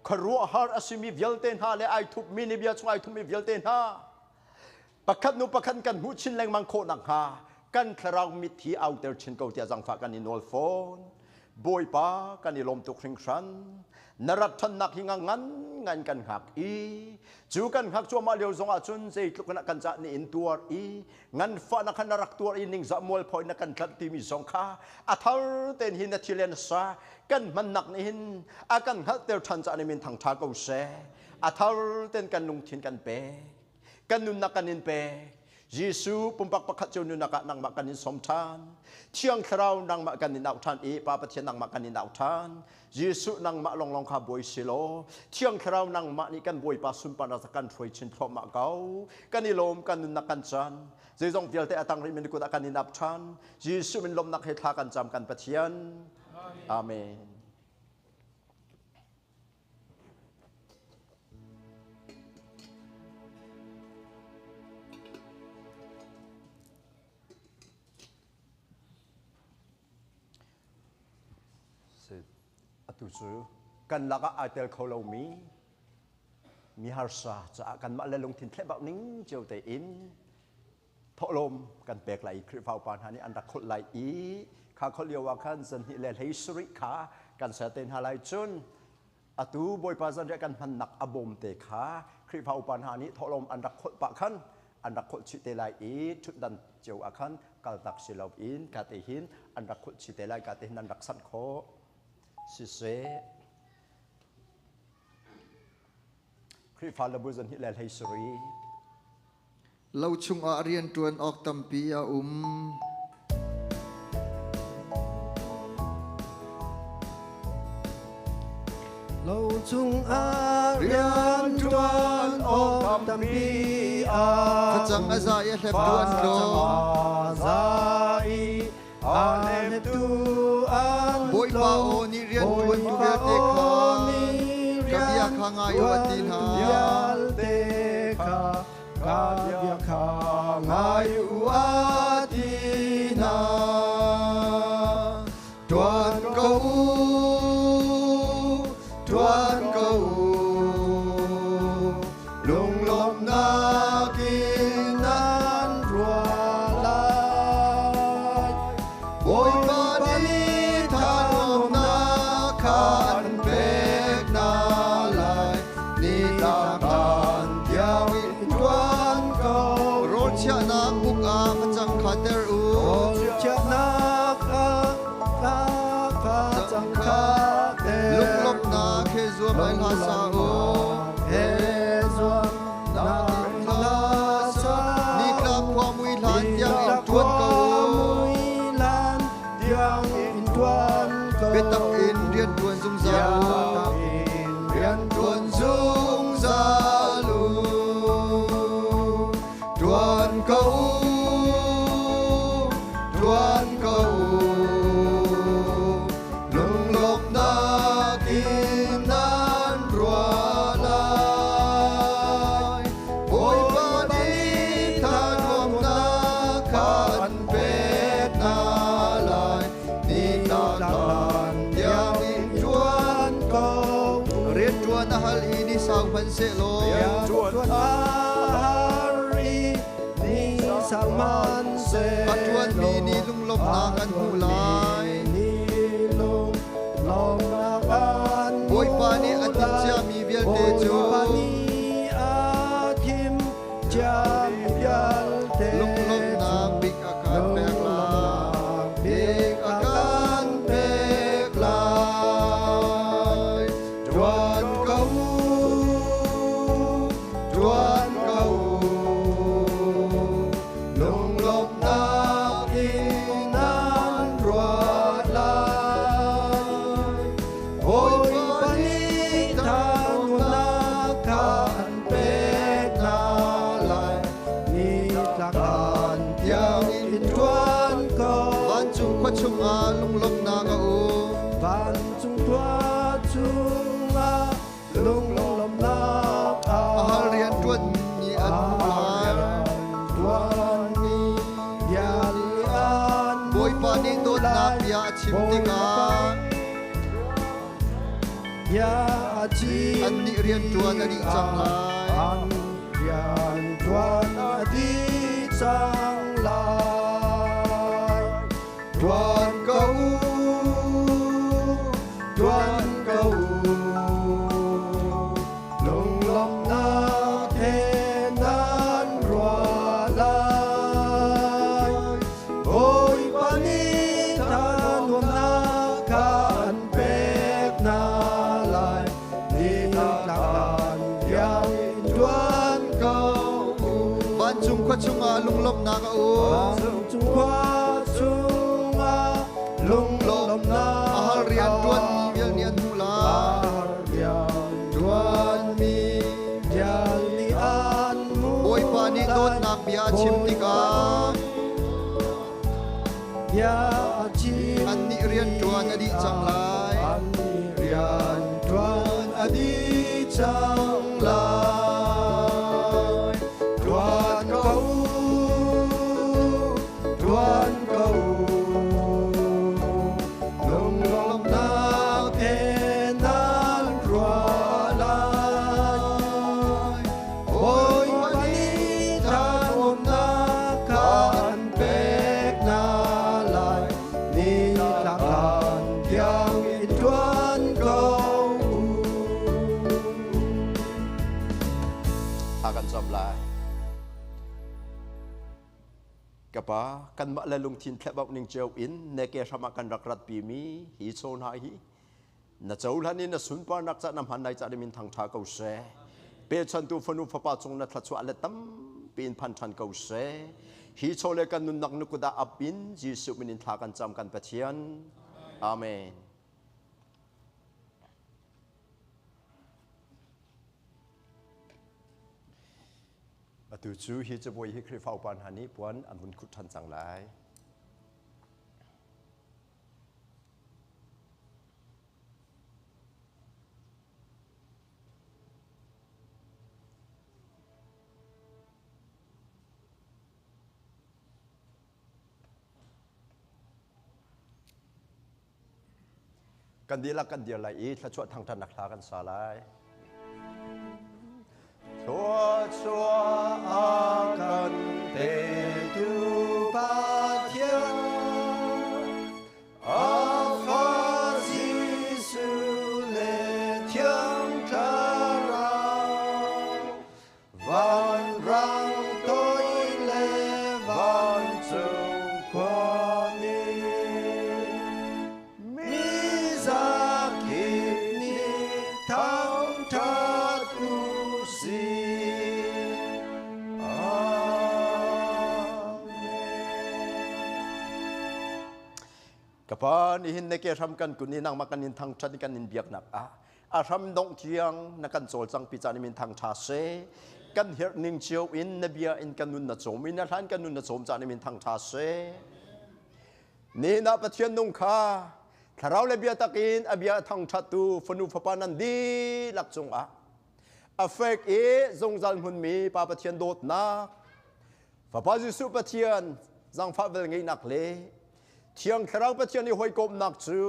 khuaruahhar a simi vialte hna le ai thupmi ni bia chung ai thupmi vialte hna pakhat nu pakhat kan hmuh chin lengmang khawh nakhnga kan thlarau mit hi auter chin ko tiah zangfah kan i nawl fawn. Bawipa kan i lawm tuk hringhran. Na rat ṭhannak hi ngang ngan ngan kan hngak i cu kan hngak cuahmah lio zong ah cun zeitluk in kan cah ni in tuar i nganfahnak kha na rak tuar i ningzah mualpho in na kan tlanh timi zong kha a thar tein hi na thil le na sa kan hmannak nih hin a kan hngalhter ṭhan caah na min thangṭha ko seh. A thar tein kan lungthin kan pek. Kan nunnak kan in pek. Jesuh pumpak pakhat cio nunnak ah nangmah kan in sawm ṭhan. Thiang Thlarau nangmah kan in auh ṭhan i Pa Pathian nangmah kan in auh ṭhan. Jesuh nangmah longlong kha bawi si law Thiang Thlarau nangmah nih kan Bawipa sunparnak kan hruai chin thluahmah ko. Kan i lawm kan nunnak kan chan. Zeizong vialte a tang rih mi kut ah kan in ap ṭhan. Jesuh min lawmnak he thla kan cam kan Pathian. Amen. Atu cu kan lakah ai tel kho lomi mi harsa caah kanmah le lungthin thlehbauh ning cio tein thawhlawm kan pek lai i Khrihfa upa hna nih an rak kholh lai i kha kholh lio ah khan zanhnih le hlei sarih kha kan ser te hna lai. Cun atu Bawipa zanriah kan hmannak a bawm te kha Khrihfa upa hna nih thawhlawm an rak kholh pah khan an rak kholh chih te lai i ṭhutdan cio ah khan kaltak si loin ka te hin an rak kholh chih te lai, ka te hin an rak sanh khawh siseh. Khrihfa le bu zanhnih le hlei sarih. Lo chungah rianṭuan awk tampi a um. Lo chungah rianṭuan awk tampi a Facang a za i a hleptu an tlawm. A za i a hleptu an Bawipa tlawm. aw nih rianṭuantu vialte kha ka bia kha ngai u a ti hna. Vialte kha ka bia kha ngai u a ti hna. Ṭuan ko u, ṭuan ko u, lunglawmhnak in nan ruah lai. Bawipa nih thanuamnak kha an pek hna lai. Nitlak hlan tiang in ṭuan ko. Rawl chiahnak buk ah facang kha ter u. Rawl chiahnak ah facang kha ter. Lunglawmhnak he zuam lai hla sa u. He zuam lai hla sa. Nitlak khua mui hlan tiang in ṭuan ko u. Hlan tiang in ṭuan ko. Biatak in rian ṭuan zungzal u. Biatak in Rian ṭuan zungzal u. Ṭuan ko u, ṭuan ko u. Lunglawmhnak in nan ruah lai. Bawipa nih thanuamnak kha an pek hna lai. Nitlak hlan tiang in ṭuan ko. Rianṭuan a hal i ni sau hmanhsehlaw Rianṭuan a har i ni sau hmanhsehlaw a ṭuanmi nih lunglawmhnak an hmuh lai. Nih lunglawmhnak an Bawipa nih a hmuh thim lai. ciami vialte cu Bawipa nih a thim ciami vialte lunglawmhnak cu bik a kan pek lai. Bik Bik a kan pek lai. Ṭuan ko u, ṭuan ko u. Lunglawmhnak in nan ruah lai. Bawipa nih thanuamnak kha an pek hna lai. Nitlak hlan tiang in ṭuan ko. Vancung khua chungah lunglawmhnak a um. Vancung khua chungah lunglawmhnak a A har rianṭuanmi an hmuh lai. Ṭuanmi vialte an Bawipa nih dawtnak bia a chim tikah bia a chim annih rianṭuan a dih cang lai. An rianṭuan a dih cang lai. Ṭuan ko u, ṭuan ko u. Lunglawmhnak he nan ruah lai. Bawipa nih thanuamnak kha an pek hna lai. Nitlak hlan tiang in ṭuan ko u. Vancung khua chungah lunglawmhnak a um. Vancung khua chungah lunglawmhnak A har rianṭuanmi vial nih an hmuh lai. Rianṭuanmi vial nih an hmuh Bawipa nih lai. dawtnak bia a chim tikah Bia a chim annih rianṭuan a dih cang lai. Annih rianṭuan a dih cang lai. Ṭuan ko u, ṭuan ko u. Lunglawmhnak he nan ruah lai. Bawipa nih thanuamnak kha an pek hna lai. Nitlak hlan tiang in ṭuan ko u. Thla kan cam lai. Kapa kanmah le lungthin thlebauh ning cio in ne ke hram ah kan rak ratpi mi hi chaw hna hi na cohlan in na sunparnak ca na hman lai ca min thangtha ko seh. Pechantu fanu fapa cung na thluachuah le tampi piin phan ṭhan ko seh. Hi chaw le kan nunnak na kut ah ap in Jesuh min in thla kan cam kan Pathian. Amen. Atu cu hi cabuai hi Khrihfa upa hna nih puan an vun khut ṭhan cang lai. Kan dihlak kan dir lai i thluachuah thangṭhatnak hla kan sa lai. Thluachuah a kan petu Pathian, a Fa Jesuh le Thiang Thlarau, Vanrang toi le vancung khuami, mi zakip nih thangṭhat u sih. Amen. Ka Pa, nihin na ke hram kan kun i nangmah kan in thangṭhat i kan in biaknak ah a hram dongh tiang na kan cawlcang pi caan min thang ṭha seh. Kan herh ning cio in na bia in kan nun na cawm i na hlan kan nun na cawm caan min thang ṭha seh. Nihin ah Pathian nung kha thlarau le biatak in a bia thangṭhattu fanu fapa nan dihlak cungah a fek i zungzal hmunmi Pa Pathian dawtnak Fapa Jesuh Pathian zangfah velngeihnak le Thiang Thlarau Pathian i hawikomhnak cu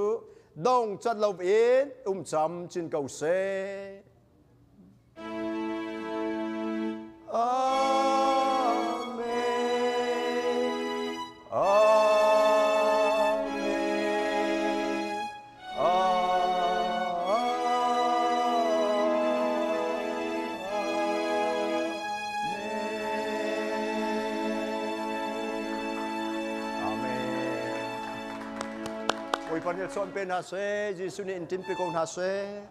dong cat lo in um cam chin ko seh. Amen. Amen. Amen. Bawipa nih chawn pe hna seh, Jesuh nih in ṭinpi ko hna seh.